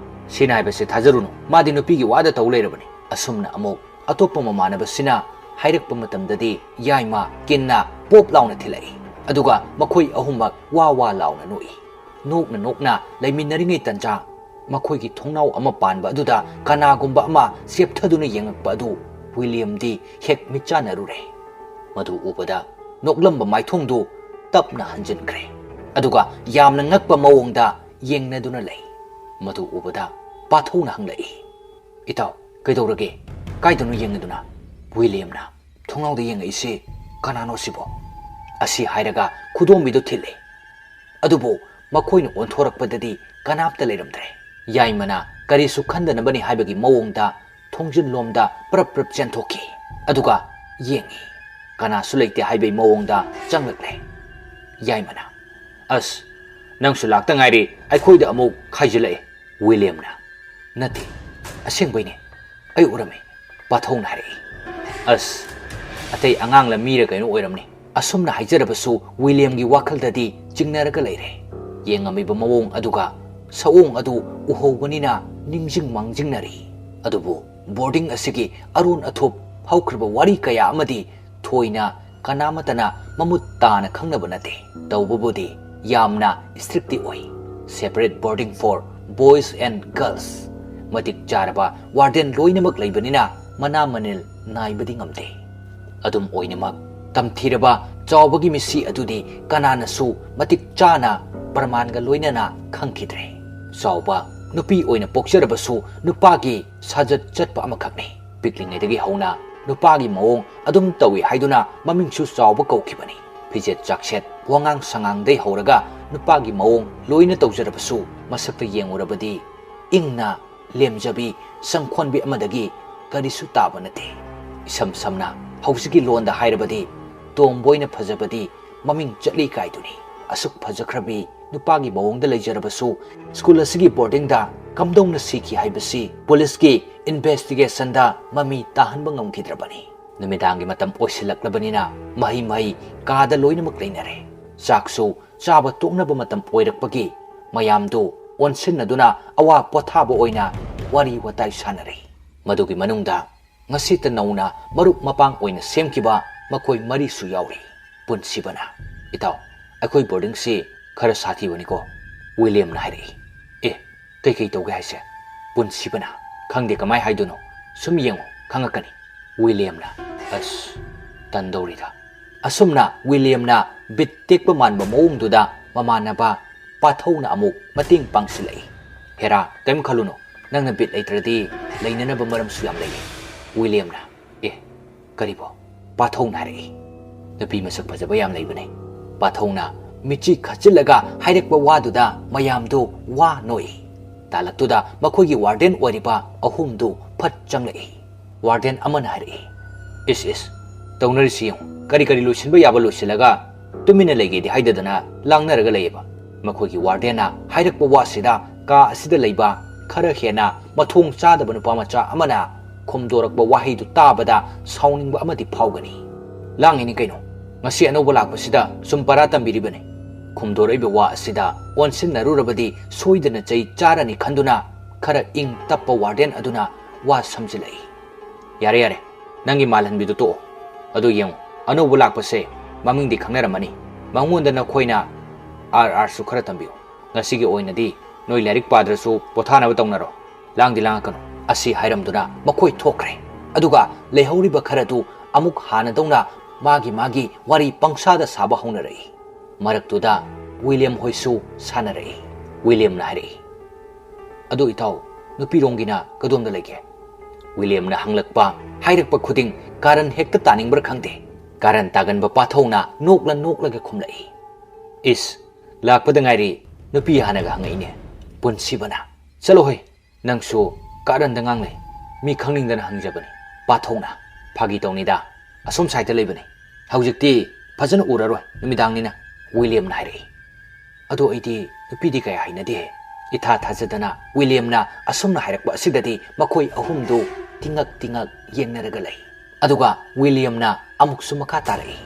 ꯁꯤꯅ ꯍꯥꯏꯕꯁꯦ ꯊꯥꯖꯔꯨꯅꯨ, ꯃꯥꯗꯤ ꯅꯨꯄꯤꯒꯤ ꯋꯥꯗ ꯇꯧ ꯂꯩꯔꯕꯅꯤ"꯫ ꯑꯁꯨꯝꯅ ꯑꯃꯨꯛ ꯑꯇꯣꯞꯄ ꯃꯃꯥꯟꯅꯕꯁꯤꯅ ꯍꯥꯏꯔꯛꯄ ꯃꯇꯝꯗꯗꯤ ꯌꯥꯏꯃ ꯀꯤꯟꯅ ꯄꯣꯞ ꯂꯥꯎꯅ ꯊꯤꯜꯂꯛꯏ꯫ ꯑꯗꯨꯒ ꯃꯈꯣꯏ ꯑꯍꯨꯝꯃꯛ ꯋꯥ ꯋꯥ ꯂꯥꯎꯅ ꯅꯣꯛꯏ꯫ ꯅꯣꯛꯅ ꯅꯣꯛꯅ ꯂꯩꯃꯤꯟꯅꯔꯤꯉꯩ ꯇꯟꯖꯥ, ꯃꯈꯣꯏꯒꯤ ꯊꯣꯡꯅꯥꯎ ꯑꯃ ꯄꯥꯟꯕ ꯑꯗꯨꯗ ꯀꯅꯥꯒꯨꯝꯕ ꯑꯃ ꯆꯦꯞꯊꯗꯨꯅ ꯌꯦꯡꯉꯛꯄ ꯑꯗꯨ ꯋꯤꯂꯤꯌꯝꯗꯤ ꯍꯦꯛ ꯃꯤꯠꯆꯥꯟꯅꯔꯨꯔꯦ꯫ ꯃꯗꯨ ꯎꯕꯗ ꯅꯣꯛꯂꯝꯕ ꯃꯥꯏꯊꯣꯡꯗꯨ ꯇꯞꯅ ꯍꯟꯖꯤꯟꯈ꯭ꯔꯦ꯫ ꯑꯗꯨꯒ ꯌꯥꯝꯅ ꯉꯛꯄ ꯃꯑꯣꯡꯗ ꯌꯦꯡꯅꯗꯨꯅ ꯂꯩ꯫ ꯃꯗꯨ ꯎꯕꯗ ꯄꯥꯊꯧꯅ ꯍꯪꯂꯛꯏ, "ꯏꯇꯥꯎ, ꯀꯩꯗꯧꯔꯒꯦ? ꯀꯥꯏꯗꯅꯣ ꯌꯦꯡꯅꯗꯨꯅ?" ꯋꯤꯂꯤꯌꯝꯅ ꯊꯣꯡꯅꯥꯎꯗ ꯌꯦꯡꯉꯛꯏꯁꯤ ꯀꯅꯥꯅꯣ ꯁꯤꯕꯣ? ꯑꯁꯤ ꯍꯥꯏꯔꯒ ꯈꯨꯗꯣꯝꯕꯤꯗꯨ ꯊꯤꯜꯂꯦ꯫ ꯑꯗꯨꯕꯨ ꯃꯈꯣꯏꯅ ꯑꯣꯟꯊꯣꯔꯛꯄꯗꯗꯤ ꯀꯅꯥꯝꯇ ꯂꯩꯔꯝꯗ꯭ꯔꯦ꯫ ꯌꯥꯏꯃꯅ ꯀꯔꯤꯁꯨ ꯈꯟꯗꯅꯕꯅꯤ ꯍꯥꯏꯕꯒꯤ ꯃꯑꯣꯡꯗ ꯊꯣꯡꯖꯤꯟꯂꯣꯝꯗ ꯄ꯭ꯔꯞ ꯄ꯭ꯔꯞ ꯆꯦꯟꯊꯣꯛꯈꯤ꯫ ꯑꯗꯨꯒ ꯌꯦꯡꯉꯤ, ꯀꯅꯥꯁꯨ ꯂꯩꯇꯦ ꯍꯥꯏꯕꯒꯤ ꯃꯑꯣꯡꯗ ꯆꯪꯂꯛꯂꯦ꯫ ꯌꯥꯏꯃꯅ, "ꯑꯁ, ꯅꯪꯁꯨ ꯂꯥꯛꯇ ꯉꯥꯏꯔꯤ, ꯑꯩꯈꯣꯏꯗ ꯑꯃꯨꯛ ꯈꯥꯏꯖꯤꯜꯂꯛꯑꯦ꯫" ꯋꯤꯂꯤꯌꯝꯅ, "ꯅꯠꯇꯦ, ꯑꯁꯦꯡꯕꯩꯅꯦ, ꯑꯩ ꯎꯔꯝꯃꯤ꯫" ꯄꯥꯊꯧꯅ ꯍꯥꯏꯔꯛꯏ꯫ "ꯑꯁ, ꯑꯇꯩ ꯑꯉꯥꯡꯂ ꯃꯤꯔ ꯀꯩꯅꯣ ꯑꯣꯏꯔꯝꯅꯤ꯫" ꯑꯁꯨꯝꯅ ꯍꯥꯏꯖꯔꯕꯁꯨ ꯋꯤꯂꯤꯌꯝꯒꯤ ꯋꯥꯈꯜꯗꯗꯤ ꯆꯤꯡꯅꯔꯒ ꯂꯩꯔꯦ꯫ ꯌꯦꯡꯉꯝꯃꯤꯕ ꯃꯑꯣꯡ ꯑꯗꯨꯒ ꯁꯑꯣꯡ ꯑꯗꯨ ꯎꯍꯧꯕꯅꯤꯅ ꯅꯤꯡꯁꯤꯡ ꯃꯥꯡꯖꯤꯡꯅꯔꯤ꯫ ꯑꯗꯨꯕꯨ ꯕꯣꯔꯗꯤꯡ ꯑꯁꯤꯒꯤ ꯑꯔꯣꯟ ꯑꯊꯨꯞ ꯍꯧꯈ꯭ꯔꯕ ꯋꯥꯔꯤ ꯀꯌꯥ ꯑꯃꯗꯤ ꯊꯣꯏꯅ ꯀꯅꯥꯃꯠꯇꯅ ꯃꯃꯨꯠ ꯇꯥꯅ ꯈꯪꯅꯕ ꯅꯠꯇꯦ꯫ ꯇꯧꯕꯕꯨꯗꯤ ꯌꯥꯝꯅ ꯏꯁꯇ꯭ꯔꯤꯛꯇꯤ ꯑꯣꯏ꯫ Separate boarding for boys and girls꯫ ꯃꯇꯤꯛ ꯆꯥꯔꯕ ꯋꯥꯔꯗꯦꯟ ꯂꯣꯏꯅꯃꯛ ꯂꯩꯕꯅꯤꯅ ꯃꯅꯥ ꯃꯅꯤꯜ ꯅꯥꯏꯕꯗꯤ ꯉꯝꯗꯦ꯫ ꯑꯗꯨꯝ ꯑꯣꯏꯅꯃꯛ, ꯇꯝꯊꯤꯔꯕ ꯆꯥꯎꯕꯒꯤ ꯃꯤꯁꯤ ꯑꯗꯨꯗꯤ ꯀꯅꯥꯅꯁꯨ ꯃꯇꯤꯛ ꯆꯥꯅ ꯄ꯭ꯔꯃꯥꯟꯒ ꯂꯣꯏꯅꯅ ꯈꯪꯈꯤꯗ꯭ꯔꯦ꯫ ꯆꯥꯎꯕ ꯅꯨꯄꯤ ꯑꯣꯏꯅ ꯄꯣꯛꯆꯔꯕꯁꯨ ꯅꯨꯄꯥꯒꯤ ꯁꯥꯖꯠ ꯆꯠꯄ ꯑꯃꯈꯛꯅꯤ꯫ ꯄꯤꯛꯂꯤꯉꯩꯗꯒꯤ ꯍꯧꯅ ꯅꯨꯄꯥꯒꯤ ꯃꯑꯣꯡ ꯑꯗꯨꯝ ꯇꯧꯏ ꯍꯥꯏꯗꯨꯅ ꯃꯃꯤꯡꯁꯨ ꯆꯥꯎꯕ ꯀꯧꯈꯤꯕꯅꯤ꯫ ꯐꯤꯖꯦꯠ ꯆꯥꯛꯁꯦꯠ, ꯋꯥꯉꯥꯡ ꯁꯉꯥꯡꯗꯩ ꯍꯧꯔꯒ ꯅꯨꯄꯥꯒꯤ ꯃꯑꯣꯡ ꯂꯣꯏꯅ ꯇꯧꯖꯔꯕꯁꯨ ꯃꯁꯛꯇ ꯌꯦꯡꯉꯨꯔꯕꯗꯤ ꯏꯪꯅ ꯂꯦꯝꯖꯕꯤ ꯁꯪꯈꯣꯟꯕꯤ ꯑꯃꯗꯒꯤ ꯀꯔꯤꯁꯨ ꯇꯥꯕ ꯅꯠꯇꯦ꯫ ꯏꯁꯝ ꯁꯝꯅ ꯍꯧꯖꯤꯛꯀꯤ ꯂꯣꯟꯗ ꯍꯥꯏꯔꯕꯗꯤ ꯇꯣꯝꯕꯣꯏꯅ ꯐꯖꯕꯗꯤ ꯃꯃꯤꯡ ꯆꯠꯂꯤ ꯀꯥꯏꯗꯨꯅꯤ꯫ ꯑꯁꯨꯛ ꯐꯖꯈ꯭ꯔꯕꯤ ꯅꯨꯄꯥꯒꯤ ꯃꯑꯣꯡꯗ ꯂꯩꯖꯔꯕꯁꯨ ꯁ꯭ꯀꯨꯜ ꯑꯁꯤꯒꯤ ꯕꯣꯔꯗꯤꯡꯗ ꯀꯝꯗꯧꯅ ꯁꯤꯈꯤ ꯍꯥꯏꯕꯁꯤ ꯄꯨꯂꯤꯁꯀꯤ ꯏꯟꯚꯦꯁꯇꯤꯒꯦꯁꯟꯗ ꯃꯃꯤ ꯇꯥꯍꯟꯕ ꯉꯝꯈꯤꯗ꯭ꯔꯕꯅꯤ꯫ ꯅꯨꯃꯤꯗꯥꯡꯒꯤ ꯃꯇꯝ ꯑꯣꯏꯁꯤꯜꯂꯛꯂꯕꯅꯤꯅ ꯃꯍꯩ ꯃꯍꯩ ꯀꯥꯗ ꯂꯣꯏꯅꯃꯛ ꯂꯩꯅꯔꯦ꯫ ꯆꯥꯛꯁꯨ ꯆꯥꯕ ꯇꯣꯛꯅꯕ ꯃꯇꯝ ꯑꯣꯏꯔꯛꯄꯒꯤ ꯃꯌꯥꯝꯗꯨ ꯑꯣꯟꯁꯤꯟꯅꯗꯨꯅ ꯑꯋꯥ ꯄꯣꯊꯥꯕ ꯑꯣꯏꯅ ꯋꯥꯔꯤ ꯋꯥꯇꯥꯏ ꯁꯥꯟꯅꯔꯤ꯫ ꯃꯗꯨꯒꯤ ꯃꯅꯨꯡꯗ ꯉꯁꯤꯇ ꯅꯧꯅ ꯃꯔꯨꯞ ꯃꯄꯥꯡ ꯑꯣꯏꯅ ꯁꯦꯝꯈꯤꯕ ꯃꯈꯣꯏ ꯃꯔꯤꯁꯨ ꯌꯥꯎꯔꯤ꯫ ꯄꯨꯟꯁꯤꯕꯅ, "ꯏꯇꯥꯎ, ꯑꯩꯈꯣꯏ ꯕꯣꯔꯗꯤꯡꯁꯤ ꯈꯔ ꯁꯥꯊꯤꯕꯅꯤꯀꯣ꯫" ꯋꯤꯂꯤꯌꯝꯅ ꯍꯥꯏꯔꯛꯏ꯫ "ꯑꯦ, ꯀꯩꯀꯩ ꯇꯧꯒꯦ ꯍꯥꯏꯁꯦ?" ꯄꯨꯟꯁꯤꯕꯅ, "ꯈꯪꯗꯦ, ꯀꯃꯥꯏ ꯍꯥꯏꯗꯣꯏꯅꯣ? ꯁꯨꯝ ꯌꯦꯡꯉꯣ, ꯈꯪꯉꯛꯀꯅꯤ꯫" ꯋꯤꯂꯤꯌꯝꯅ, "ꯑꯁ, ꯇꯟꯗꯧꯔꯤꯗ꯫ ꯑꯁꯨꯝꯅ ꯋꯤꯂꯤꯌꯝꯅ ꯕꯤꯠ ꯇꯦꯛꯄ ꯃꯥꯟꯕ ꯃꯑꯣꯡꯗꯨꯗ ꯃꯃꯥꯟꯅꯕ ꯄꯥꯊꯧꯅ ꯑꯃꯨꯛ ꯃꯇꯦꯡ ꯄꯥꯡꯁꯤꯜꯂꯛꯏ꯫ "ꯍꯦꯔꯥ, ꯀꯔꯤꯝ ꯈꯜꯂꯨꯅꯨ, ꯅꯪꯅ ꯕꯤꯠ ꯂꯩꯇ꯭ꯔꯗꯤ ꯂꯩꯅꯅꯕ ꯃꯔꯝꯁꯨ ꯌꯥꯝ ꯂꯩꯌꯦ꯫" ꯋꯤꯂꯤꯌꯝꯅ, "ꯑꯦ, ꯀꯔꯤꯕꯣ?" ꯄꯥꯊꯧꯅ ꯍꯥꯏꯔꯛꯏ꯫ "ꯅꯨꯄꯤ ꯃꯁꯛ ꯐꯖꯕ ꯌꯥꯝ ꯂꯩꯕꯅꯦ꯫" ꯄꯥꯊꯧꯅ ꯃꯤꯠꯆꯤ ꯈꯠꯆꯤꯜꯂꯒ ꯍꯥꯏꯔꯛꯄ ꯋꯥꯗꯨꯗ ꯃꯌꯥꯝꯗꯨ ꯋꯥ ꯅꯣꯛꯏ꯫ ꯇꯥꯂꯛꯇꯨꯗ ꯃꯈꯣꯏꯒꯤ ꯋꯥꯔꯗꯦꯟ ꯑꯣꯏꯔꯤꯕ ꯑꯍꯨꯝꯗꯨ ꯐꯠ ꯆꯪꯂꯛꯏ꯫ ꯋꯥꯔꯗꯦꯟ ꯑꯃꯅ ꯍꯥꯏꯔꯛꯏ, "ꯏꯁ ꯏꯁ, ꯇꯧꯅꯔꯤꯁꯤ ꯌꯦꯡꯉꯨ, ꯀꯔꯤ ꯀꯔꯤ ꯂꯣꯏꯁꯤꯟꯕ ꯌꯥꯕ ꯂꯣꯏꯁꯤꯜꯂꯒ ꯇꯨꯃꯤꯟꯅ ꯂꯩꯒꯦꯗꯤ ꯍꯥꯏꯗꯗꯅ ꯂꯥꯡꯅꯔꯒ ꯂꯩꯌꯦꯕ꯫" ꯃꯈꯣꯏꯒꯤ ꯋꯥꯔꯗꯦꯟꯅ ꯍꯥꯏꯔꯛꯄ ꯋꯥꯁꯤꯗ ꯀꯥ ꯑꯁꯤꯗ ꯂꯩꯕ ꯈꯔ ꯍꯦꯟꯅ ꯃꯊꯣꯡ ꯆꯥꯗꯕ ꯅꯨꯄꯥ ꯃꯆꯥ ꯑꯃꯅ ꯈꯨꯝꯗꯣꯔꯛꯄ ꯋꯥꯍꯩꯗꯨ ꯇꯥꯕꯗ ꯁꯥꯎꯅꯤꯡꯕ ꯑꯃꯗꯤ ꯐꯥꯎꯒꯅꯤ꯫ "ꯂꯥꯡꯉꯤꯅꯤ ꯀꯩꯅꯣ, ꯉꯁꯤ ꯑꯅꯧꯕ ꯂꯥꯛꯄꯁꯤꯗ ꯁꯨꯝ ꯄꯔꯥ ꯇꯝꯕꯤꯔꯤꯕꯅꯤ꯫" ꯈꯨꯝꯗꯣꯔꯛꯏꯕ ꯋꯥ ꯑꯁꯤꯗ ꯑꯣꯟꯁꯤꯟꯅꯔꯨꯔꯕꯗꯤ ꯁꯣꯏꯗꯅ ꯆꯩ ꯆꯥꯔꯅꯤ ꯈꯟꯗꯨꯅ ꯈꯔ ꯏꯪ ꯇꯞꯄ ꯋꯥꯔꯗꯦꯟ ꯑꯗꯨꯅ ꯋꯥ ꯁꯝꯖꯤꯜꯂꯛꯏ꯫ "ꯌꯥꯔꯦ ꯌꯥꯔꯦ, ꯅꯪꯒꯤ ꯃꯥꯜꯍꯟꯕꯤꯗꯨ ꯇꯣꯛꯑꯣ꯫ ꯑꯗꯨ ꯌꯦꯡꯉꯨ, ꯑꯅꯧꯕ ꯂꯥꯛꯄꯁꯦ ꯃꯃꯤꯡꯗꯤ ꯈꯪꯅꯔꯝꯃꯅꯤ꯫ ꯃꯉꯣꯟꯗ ꯅꯈꯣꯏꯅ ꯑꯥꯔ ꯑꯥꯔꯁꯨ ꯈꯔ ꯇꯝꯕꯤꯌꯨ꯫ ꯉꯁꯤꯒꯤ ꯑꯣꯏꯅꯗꯤ ꯅꯣꯏ ꯂꯥꯏꯔꯤꯛ ꯄꯥꯗ꯭ꯔꯁꯨ ꯄꯣꯊꯥꯅꯕ ꯇꯧꯅꯔꯣ꯫ ꯂꯥꯡꯗꯤ ꯂꯥꯡꯉꯛꯀꯅꯨ꯫" ꯑꯁꯤ ꯍꯥꯏꯔꯝꯗꯨꯅ ꯃꯈꯣꯏ ꯊꯣꯛꯈ꯭ꯔꯦ꯫ ꯑꯗꯨꯒ ꯂꯩꯍꯧꯔꯤꯕ ꯈꯔꯗꯨ ꯑꯃꯨꯛ ꯍꯥꯟꯅꯗꯧꯅ ꯃꯥꯒꯤ ꯃꯥꯒꯤ ꯋꯥꯔꯤ ꯄꯪꯁꯥꯗ ꯁꯥꯕ ꯍꯧꯅꯔꯛꯏ꯫ ꯃꯔꯛꯇꯨꯗ ꯋꯤꯂꯤꯌꯝ ꯍꯣꯏꯁꯨ ꯁꯥꯟꯅꯔꯛꯏ꯫ ꯋꯤꯂꯤꯌꯝꯅ ꯍꯥꯏꯔꯛꯏ, "ꯑꯗꯨ ꯏꯇꯥꯎ, ꯅꯨꯄꯤꯔꯣꯝꯒꯤꯅ ꯀꯗꯣꯝꯗ ꯂꯩꯒꯦ?" ꯋꯤꯂꯤꯌꯝꯅ ꯍꯪꯂꯛꯄ, ꯍꯥꯏꯔꯛꯄ ꯈꯨꯗꯤꯡ ꯀꯥꯔꯟ ꯍꯦꯛꯇ ꯇꯥꯅꯤꯡꯕ꯭ꯔꯥ ꯈꯪꯗꯦ꯫ ꯀꯥꯔꯟ ꯇꯥꯒꯟꯕ ꯄꯥꯊꯧꯅ ꯅꯣꯛꯂ ꯅꯣꯛꯂꯒ ꯈꯨꯝꯂꯛꯏ, "ꯏꯁ, ꯂꯥꯛꯄꯗ ꯉꯥꯏꯔꯤ, ꯅꯨꯄꯤ ꯍꯥꯟꯅꯒ ꯍꯪꯉꯛꯏꯅꯦ, ꯄꯨꯟꯁꯤꯕꯅ꯫ ꯆꯠꯂꯣ ꯍꯣꯏ, ꯅꯪꯁꯨ ꯀꯥꯔꯟꯗ ꯉꯥꯡꯂꯩ꯫ ꯃꯤ ꯈꯪꯅꯤꯡꯗꯅ ꯍꯪꯖꯕꯅꯤ꯫" ꯄꯥꯊꯧꯅ, "ꯐꯥꯒꯤ ꯇꯧꯅꯤꯗ, ꯑꯁꯣꯝ ꯁꯥꯏꯗ ꯂꯩꯕꯅꯤ꯫ ꯍꯧꯖꯤꯛꯇꯤ ꯐꯖꯅ ꯎꯔꯔꯣꯏ, ꯅꯨꯃꯤꯗꯥꯡꯅꯤꯅ꯫" ꯋꯤꯂꯤꯌꯝꯅ ꯍꯥꯏꯔꯛꯏ꯫ "ꯑꯗꯣ ꯑꯩꯗꯤ ꯅꯨꯄꯤꯗꯤ ꯀꯌꯥ ꯍꯩꯅꯗꯦ꯫" ꯏꯊꯥ ꯊꯥꯖꯗꯅ ꯋꯤꯂꯤꯌꯝꯅ ꯑꯁꯨꯝꯅ ꯍꯥꯏꯔꯛꯄ ꯑꯁꯤꯗꯗꯤ ꯃꯈꯣꯏ ꯑꯍꯨꯝꯗꯨ ꯇꯤꯉꯛ ꯇꯤꯉꯛ ꯌꯦꯡꯅꯔꯒ ꯂꯩ꯫ ꯑꯗꯨꯒ ꯋꯤꯂꯤꯌꯝꯅ ꯑꯃꯨꯛꯁꯨ ꯃꯈꯥ ꯇꯥꯔꯛꯏ,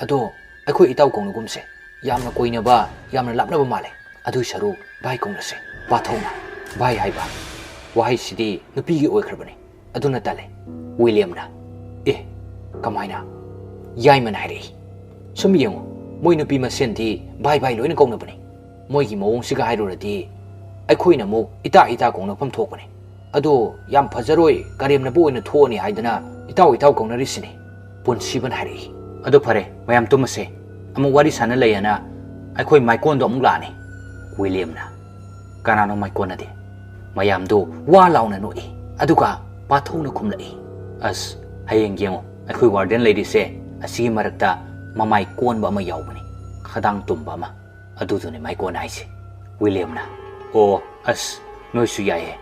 "ꯑꯗꯣ ꯑꯩꯈꯣꯏ ꯏꯇꯥꯎ ꯀꯧꯅꯒꯨꯝꯁꯦ꯫ ꯌꯥꯝꯅ ꯀꯣꯏꯅꯕ, ꯌꯥꯝꯅ ꯂꯥꯞꯅꯕ ꯃꯥꯜꯂꯦ꯫ ꯑꯗꯨꯏ ꯁꯔꯨꯛ ꯚꯥꯏ ꯀꯧꯅꯁꯦ꯫" ꯄꯥꯊꯧꯅ, "ꯚꯥꯏ ꯍꯥꯏꯕ ꯋꯥꯍꯩꯁꯤꯗꯤ ꯅꯨꯄꯤꯒꯤ ꯑꯣꯏꯈ꯭ꯔꯕꯅꯤ꯫ ꯑꯗꯨꯅ ꯇꯜꯂꯦ꯫" ꯋꯤꯂꯤꯌꯝꯅ, "ꯑꯦ, ꯀꯃꯥꯏꯅ?" ꯌꯥꯏꯃꯅ ꯍꯥꯏꯔꯛꯏ, "ꯁꯨꯝ ꯌꯦꯡꯉꯨ, ꯃꯣꯏ ꯅꯨꯄꯤ ꯃꯁꯦꯟꯗꯤ ꯚꯥꯏ ꯚꯥꯏ ꯂꯣꯏꯅ ꯀꯧꯅꯕꯅꯤ꯫ ꯃꯣꯏꯒꯤ ꯃꯑꯣꯡꯁꯤꯒ ꯍꯥꯏꯔꯨꯔꯗꯤ ꯑꯩꯈꯣꯏꯅ ꯑꯃꯨꯛ ꯏꯇꯥ ꯏꯇꯥ ꯀꯧꯅꯐꯝ ꯊꯣꯛꯄꯅꯤ꯫ ꯑꯗꯣ ꯌꯥꯝ ꯐꯖꯔꯣꯏ, ꯀꯔꯦꯝꯅꯕ ꯑꯣꯏꯅ ꯊꯣꯛꯑꯅꯤ ꯍꯥꯏꯗꯅ ꯏꯇꯥꯎ ꯏꯇꯥꯎ ꯀꯧꯅꯔꯤꯁꯤꯅꯤ꯫" ꯄꯨꯟꯁꯤꯕꯅ ꯍꯥꯏꯔꯛꯏ꯫ "ꯑꯗꯨ ꯐꯔꯦ, ꯃꯌꯥꯝ ꯇꯨꯝꯃꯁꯦ꯫ ꯑꯃꯨꯛ ꯋꯥꯔꯤ ꯁꯥꯟꯅ ꯂꯩ ꯍꯥꯏꯅ ꯑꯩꯈꯣꯏ ꯃꯥꯏꯀꯣꯟꯗꯣ ꯑꯃꯨꯛ ꯂꯥꯛꯑꯅꯤ꯫" ꯋꯤꯂꯤꯌꯝꯅ, "ꯀꯅꯥꯅꯣ ꯃꯥꯏꯀꯣꯟ ꯑꯗꯤ?" ꯃꯌꯥꯝꯗꯨ ꯋꯥ ꯂꯥꯎꯅ ꯅꯣꯛꯏ꯫ ꯑꯗꯨꯒ ꯄꯥꯊꯧꯅ ꯈꯨꯝꯂꯛꯏ, "ꯑꯁ, ꯍꯌꯦꯡ ꯌꯦꯡꯉꯣ, ꯑꯩꯈꯣꯏ ꯋꯥꯔꯗꯦꯟ ꯂꯩꯔꯤꯁꯦ ꯑꯁꯤꯒꯤ ꯃꯔꯛꯇ ꯃꯃꯥꯏ ꯀꯣꯟꯕ ꯑꯃ ꯌꯥꯎꯕꯅꯤ, ꯈꯗꯥꯡ ꯇꯨꯝꯕ ꯑꯃ꯫ ꯑꯗꯨꯗꯨꯅꯤ ꯃꯥꯏꯀꯣꯟ ꯍꯥꯏꯁꯦ꯫" ꯋꯤꯂꯤꯌꯝꯅ, "ꯑꯣ, ꯑꯁ, ꯅꯣꯏꯁꯨ ꯌꯥꯏꯌꯦ꯫"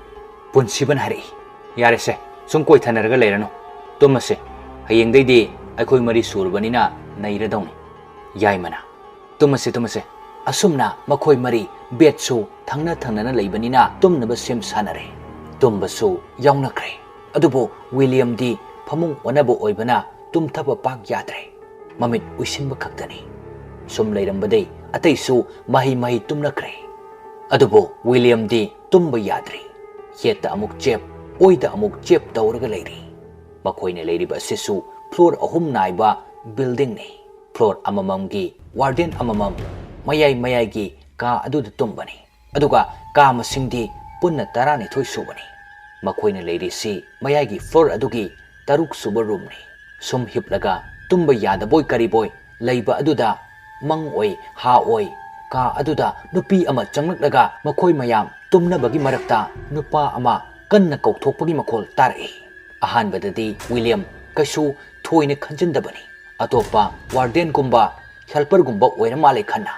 ꯄꯨꯟꯁꯤꯕꯅ ꯍꯥꯏꯔꯛꯏ, "ꯌꯥꯔꯦꯁꯦ, ꯁꯨꯝ ꯀꯣꯏꯊꯅꯔꯒ ꯂꯩꯔꯅꯨ꯫ ꯇꯨꯝꯃꯁꯦ꯫ ꯍꯌꯦꯡꯗꯩꯗꯤ ꯑꯩꯈꯣꯏ ꯃꯔꯤ ꯁꯨꯔꯕꯅꯤꯅ ꯅꯩꯔꯗꯧꯅꯤ꯫" ꯌꯥꯏꯃꯅ, "ꯇꯨꯝꯃꯁꯦ, ꯇꯨꯝꯃꯁꯦ꯫" ꯑꯁꯨꯝꯅ ꯃꯈꯣꯏ ꯃꯔꯤ ꯕꯦꯗꯁꯨ ꯊꯪꯅ ꯊꯪꯅꯅ ꯂꯩꯕꯅꯤꯅ ꯇꯨꯝꯅꯕ ꯁꯦꯝ ꯁꯥꯟꯅꯔꯦ꯫ ꯇꯨꯝꯕꯁꯨ ꯌꯥꯎꯅꯈ꯭ꯔꯦ꯫ ꯑꯗꯨꯕꯨ ꯋꯤꯂꯤꯌꯝꯗꯤ ꯐꯃꯨꯡ ꯑꯣꯟꯅꯕ ꯑꯣꯏꯕꯅ ꯇꯨꯝꯊꯕ ꯄꯥꯛ ꯌꯥꯗ꯭ꯔꯦ꯫ ꯃꯃꯤꯠ ꯎꯏꯁꯤꯟꯕ ꯈꯛꯇꯅꯤ꯫ ꯁꯨꯝ ꯂꯩꯔꯝꯕꯗꯩ ꯑꯇꯩꯁꯨ ꯃꯍꯩ ꯃꯍꯩ ꯇꯨꯝꯅꯈ꯭ꯔꯦ꯫ ꯑꯗꯨꯕꯨ ꯋꯤꯂꯤꯌꯝꯗꯤ ꯇꯨꯝꯕ ꯌꯥꯗ꯭ꯔꯤ꯫ ꯌꯦꯠꯇ ꯑꯃꯨꯛ ꯆꯦꯞ, ꯑꯣꯏꯗ ꯑꯃꯨꯛ ꯆꯦꯞ ꯇꯧꯔꯒ ꯂꯩꯔꯤ꯫ ꯃꯈꯣꯏꯅ ꯂꯩꯔꯤꯕ ꯑꯁꯤꯁꯨ ꯐ꯭ꯂꯣꯔ ꯑꯍꯨꯝ ꯅꯥꯏꯕ ꯕꯤꯜꯗꯤꯡꯅꯤ꯫ ꯐ꯭ꯂꯣꯔ ꯑꯃꯃꯝꯒꯤ ꯋꯥꯔꯗꯦꯟ ꯑꯃꯃꯝ ꯃꯌꯥꯏ ꯃꯌꯥꯏꯒꯤ ꯀꯥ ꯑꯗꯨꯗ ꯇꯨꯝꯕꯅꯤ꯫ ꯑꯗꯨꯒ ꯀꯥ ꯃꯁꯤꯡꯗꯤ ꯄꯨꯟꯅ ꯇꯔꯥꯅꯤꯊꯣꯏ ꯁꯨꯕꯅꯤ꯫ ꯃꯈꯣꯏꯅ ꯂꯩꯔꯤꯁꯤ ꯃꯌꯥꯏꯒꯤ ꯐ꯭ꯂꯣꯔ ꯑꯗꯨꯒꯤ ꯇꯔꯨꯛ ꯁꯨꯕ ꯔꯨꯝꯅꯤ꯫ ꯁꯨꯝ ꯍꯤꯞꯂꯒ ꯇꯨꯝꯕ ꯌꯥꯗꯕꯣꯏ ꯀꯔꯤꯕꯣꯏ ꯂꯩꯕ ꯑꯗꯨꯗ ꯃꯪ ꯑꯣꯏ ꯍꯥ ꯑꯣꯏ ꯀꯥ ꯑꯗꯨꯗ ꯅꯨꯄꯤ ꯑꯃ ꯆꯪꯂꯛꯂꯒ ꯃꯈꯣꯏ ꯃꯌꯥꯝ ꯇꯨꯝꯅꯕꯒꯤ ꯃꯔꯛꯇ ꯅꯨꯄꯥ ꯑꯃ ꯀꯟꯅ ꯀꯧꯊꯣꯛꯄꯒꯤ ꯃꯈꯣꯜ ꯇꯥꯔꯛꯏ꯫ ꯑꯍꯥꯟꯕꯗꯗꯤ ꯋꯤꯂꯤꯌꯝ ꯀꯩꯁꯨ ꯊꯣꯏꯅ ꯈꯟꯖꯤꯟꯗꯕꯅꯤ꯫ ꯑꯇꯣꯞꯄ ꯋꯥꯔꯗꯦꯟꯒꯨꯝꯕ ꯍꯦꯜꯄꯔꯒꯨꯝꯕ ꯑꯣꯏꯔ ꯃꯥꯜꯂꯦ ꯈꯟꯅ꯫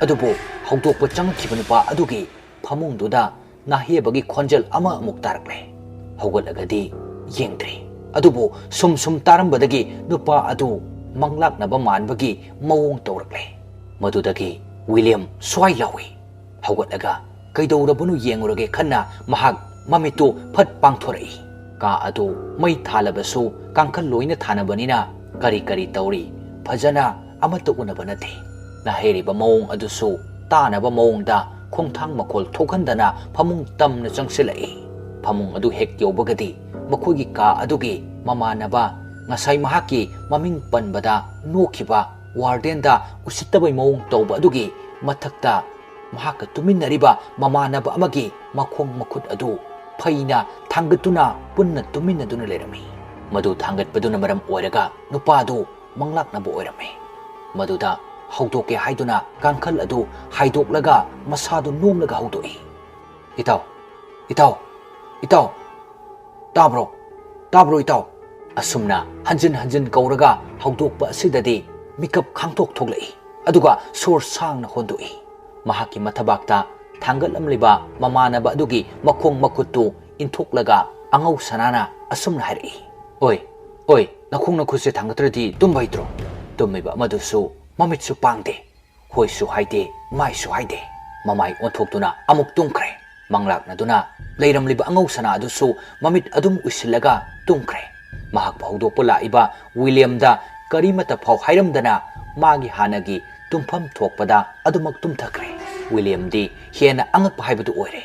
ꯑꯗꯨꯕꯨ ꯍꯧꯗꯣꯛꯄ ꯆꯪꯉꯛꯈꯤꯕ ꯅꯨꯄꯥ ꯑꯗꯨꯒꯤ ꯐꯃꯨꯡꯗꯨꯗ ꯅꯥꯍꯦꯕꯒꯤ ꯈꯣꯟꯖꯦꯜ ꯑꯃ ꯑꯃꯨꯛ ꯇꯥꯔꯛꯂꯦ꯫ ꯍꯧꯒꯠꯂꯒꯗꯤ ꯌꯦꯡꯗ꯭ꯔꯦ꯫ ꯑꯗꯨꯕꯨ ꯁꯨꯝ ꯁꯨꯝ ꯇꯥꯔꯝꯕꯗꯒꯤ ꯅꯨꯄꯥ ꯑꯗꯨ ꯃꯪꯂꯥꯛꯅꯕ ꯃꯥꯟꯕꯒꯤ ꯃꯑꯣꯡ ꯇꯧꯔꯛꯂꯦ꯫ ꯃꯗꯨꯗꯒꯤ ꯋꯤꯂꯤꯌꯝ ꯁ꯭ꯋꯥꯏ ꯂꯥꯎꯏ꯫ ꯍꯧꯒꯠꯂꯒ ꯀꯩꯗꯧꯔꯕꯅꯣ ꯌꯦꯡꯉꯨꯔꯒꯦ ꯈꯟꯅ ꯃꯍꯥꯛ ꯃꯃꯤꯠꯇꯨ ꯐꯠ ꯄꯥꯡꯊꯣꯔꯛꯏ꯫ ꯀꯥ ꯑꯗꯨ ꯃꯩ ꯊꯥꯜꯂꯕꯁꯨ ꯀꯥꯡꯈꯜ ꯂꯣꯏꯅ ꯊꯥꯅꯕꯅꯤꯅ ꯀꯔꯤ ꯀꯔꯤ ꯇꯧꯔꯤ ꯐꯖꯅ ꯑꯃꯠꯇ ꯎꯅꯕ ꯅꯠꯇꯦ꯫ ꯅꯥꯍꯩꯔꯤꯕ ꯃꯑꯣꯡ ꯑꯗꯨꯁꯨ ꯇꯥꯅꯕ ꯃꯑꯣꯡꯗ ꯈꯣꯡꯊꯥꯡ ꯃꯈꯣꯜ ꯊꯣꯛꯍꯟꯗꯅ ꯐꯃꯨꯡ ꯇꯝꯅ ꯆꯪꯁꯤꯜꯂꯛꯏ꯫ ꯐꯃꯨꯡ ꯑꯗꯨ ꯍꯦꯛ ꯌꯧꯕꯒꯗꯤ ꯃꯈꯣꯏꯒꯤ ꯀꯥ ꯑꯗꯨꯒꯤ ꯃꯃꯥꯟꯅꯕ, ꯉꯁꯥꯏ ꯃꯍꯥꯛꯀꯤ ꯃꯃꯤꯡ ꯄꯟꯕꯗ ꯅꯣꯛꯈꯤꯕ ꯋꯥꯔꯗꯦꯟꯗ ꯎꯁꯤꯠꯇꯕꯩ ꯃꯑꯣꯡ ꯇꯧꯕ ꯑꯗꯨꯒꯤ ꯃꯊꯛꯇ ꯃꯍꯥꯛꯀ ꯇꯨꯃꯤꯟꯅꯔꯤꯕ ꯃꯃꯥꯟꯅꯕ ꯑꯃꯒꯤ ꯃꯈꯣꯡ ꯃꯈꯨꯠ ꯑꯗꯨ ꯐꯩꯅ ꯊꯥꯡꯒꯠꯇꯨꯅ ꯄꯨꯟꯅ ꯇꯨꯃꯤꯟꯅꯗꯨꯅ ꯂꯩꯔꯝꯃꯤ꯫ ꯃꯗꯨ ꯊꯥꯡꯒꯠꯄꯗꯨꯅ ꯃꯔꯝ ꯑꯣꯏꯔꯒ ꯅꯨꯄꯥꯗꯨ ꯃꯪꯂꯥꯛꯅꯕ ꯑꯣꯏꯔꯝꯃꯤ꯫ ꯃꯗꯨꯗ ꯍꯧꯗꯣꯛꯀꯦ ꯍꯥꯏꯗꯨꯅ ꯀꯥꯡꯈꯜ ꯑꯗꯨ ꯍꯥꯏꯗꯣꯛꯂꯒ ꯃꯁꯥꯗꯨ ꯅꯣꯝꯂꯒ ꯍꯧꯗꯣꯛꯏ꯫ "ꯏꯇꯥꯎ, ꯏꯇꯥꯎ, ꯏꯇꯥꯎ, ꯇꯥꯕ꯭ꯔꯣ? ꯇꯥꯕ꯭ꯔꯣ ꯏꯇꯥꯎ?" ꯑꯁꯨꯝꯅ ꯍꯟꯖꯤꯟ ꯍꯟꯖꯤꯟ ꯀꯧꯔꯒ ꯍꯧꯗꯣꯛꯄ ꯑꯁꯤꯗꯗꯤ ꯃꯤꯀꯞ ꯈꯥꯡꯊꯣꯛ ꯊꯣꯛꯂꯛꯏ꯫ ꯑꯗꯨꯒ ꯁꯣꯔ ꯁꯥꯡꯅ ꯍꯣꯟꯗꯣꯛꯏ꯫ ꯃꯍꯥꯛꯀꯤ ꯃꯊꯕꯥꯛꯇ ꯊꯥꯡꯒꯠꯂꯝꯂꯤꯕ ꯃꯃꯥꯟꯅꯕ ꯑꯗꯨꯒꯤ ꯃꯈꯣꯡ ꯃꯈꯨꯠꯇꯨ ꯏꯟꯊꯣꯛꯂꯒ ꯑꯉꯧ ꯁꯅꯥꯅ ꯑꯁꯨꯝꯅ ꯍꯥꯏꯔꯛꯏ, "ꯑꯣꯏ, ꯑꯣꯏ, ꯅꯈꯣꯡ ꯅꯈꯨꯠꯁꯦ ꯊꯥꯡꯒꯠꯇ꯭ꯔꯗꯤ ꯇꯨꯝꯕ ꯍꯩꯇ꯭ꯔꯣ?" ꯇꯨꯝꯃꯤꯕ ꯑꯃꯗꯨꯁꯨ ꯃꯃꯤꯠꯁꯨ ꯄꯥꯡꯗꯦ, ꯍꯣꯏꯁꯨ ꯍꯥꯏꯗꯦ, ꯃꯥꯏꯁꯨ ꯍꯥꯏꯗꯦ꯫ ꯃꯃꯥꯏ ꯑꯣꯟꯊꯣꯛꯇꯨꯅ ꯑꯃꯨꯛ ꯇꯨꯝꯈ꯭ꯔꯦ꯫ ꯃꯪꯂꯥꯛꯅꯗꯨꯅ ꯂꯩꯔꯝꯂꯤꯕ ꯑꯉꯧ ꯁꯅꯥ ꯑꯗꯨꯁꯨ ꯃꯃꯤꯠ ꯑꯗꯨꯝ ꯎꯏꯁꯤꯜꯂꯒ ꯇꯨꯝꯈ꯭ꯔꯦ꯫ ꯃꯍꯥꯛꯄꯨ ꯍꯧꯗꯣꯛꯄ ꯂꯥꯛꯏꯕ ꯋꯤꯂꯤꯌꯝꯗ ꯀꯔꯤꯃꯠꯇ ꯐꯥꯎ ꯍꯥꯏꯔꯝꯗꯅ ꯃꯥꯒꯤ ꯍꯥꯟꯅꯒꯤ ꯇꯨꯝꯐꯝ ꯊꯣꯛꯄꯗ ꯑꯗꯨꯃꯛ ꯇꯨꯝꯊꯈ꯭ꯔꯦ꯫ ꯋꯤꯂꯤꯌꯝꯗꯤ ꯍꯦꯟꯅ ꯑꯉꯛꯄ ꯍꯥꯏꯕꯗꯨ ꯑꯣꯏꯔꯦ꯫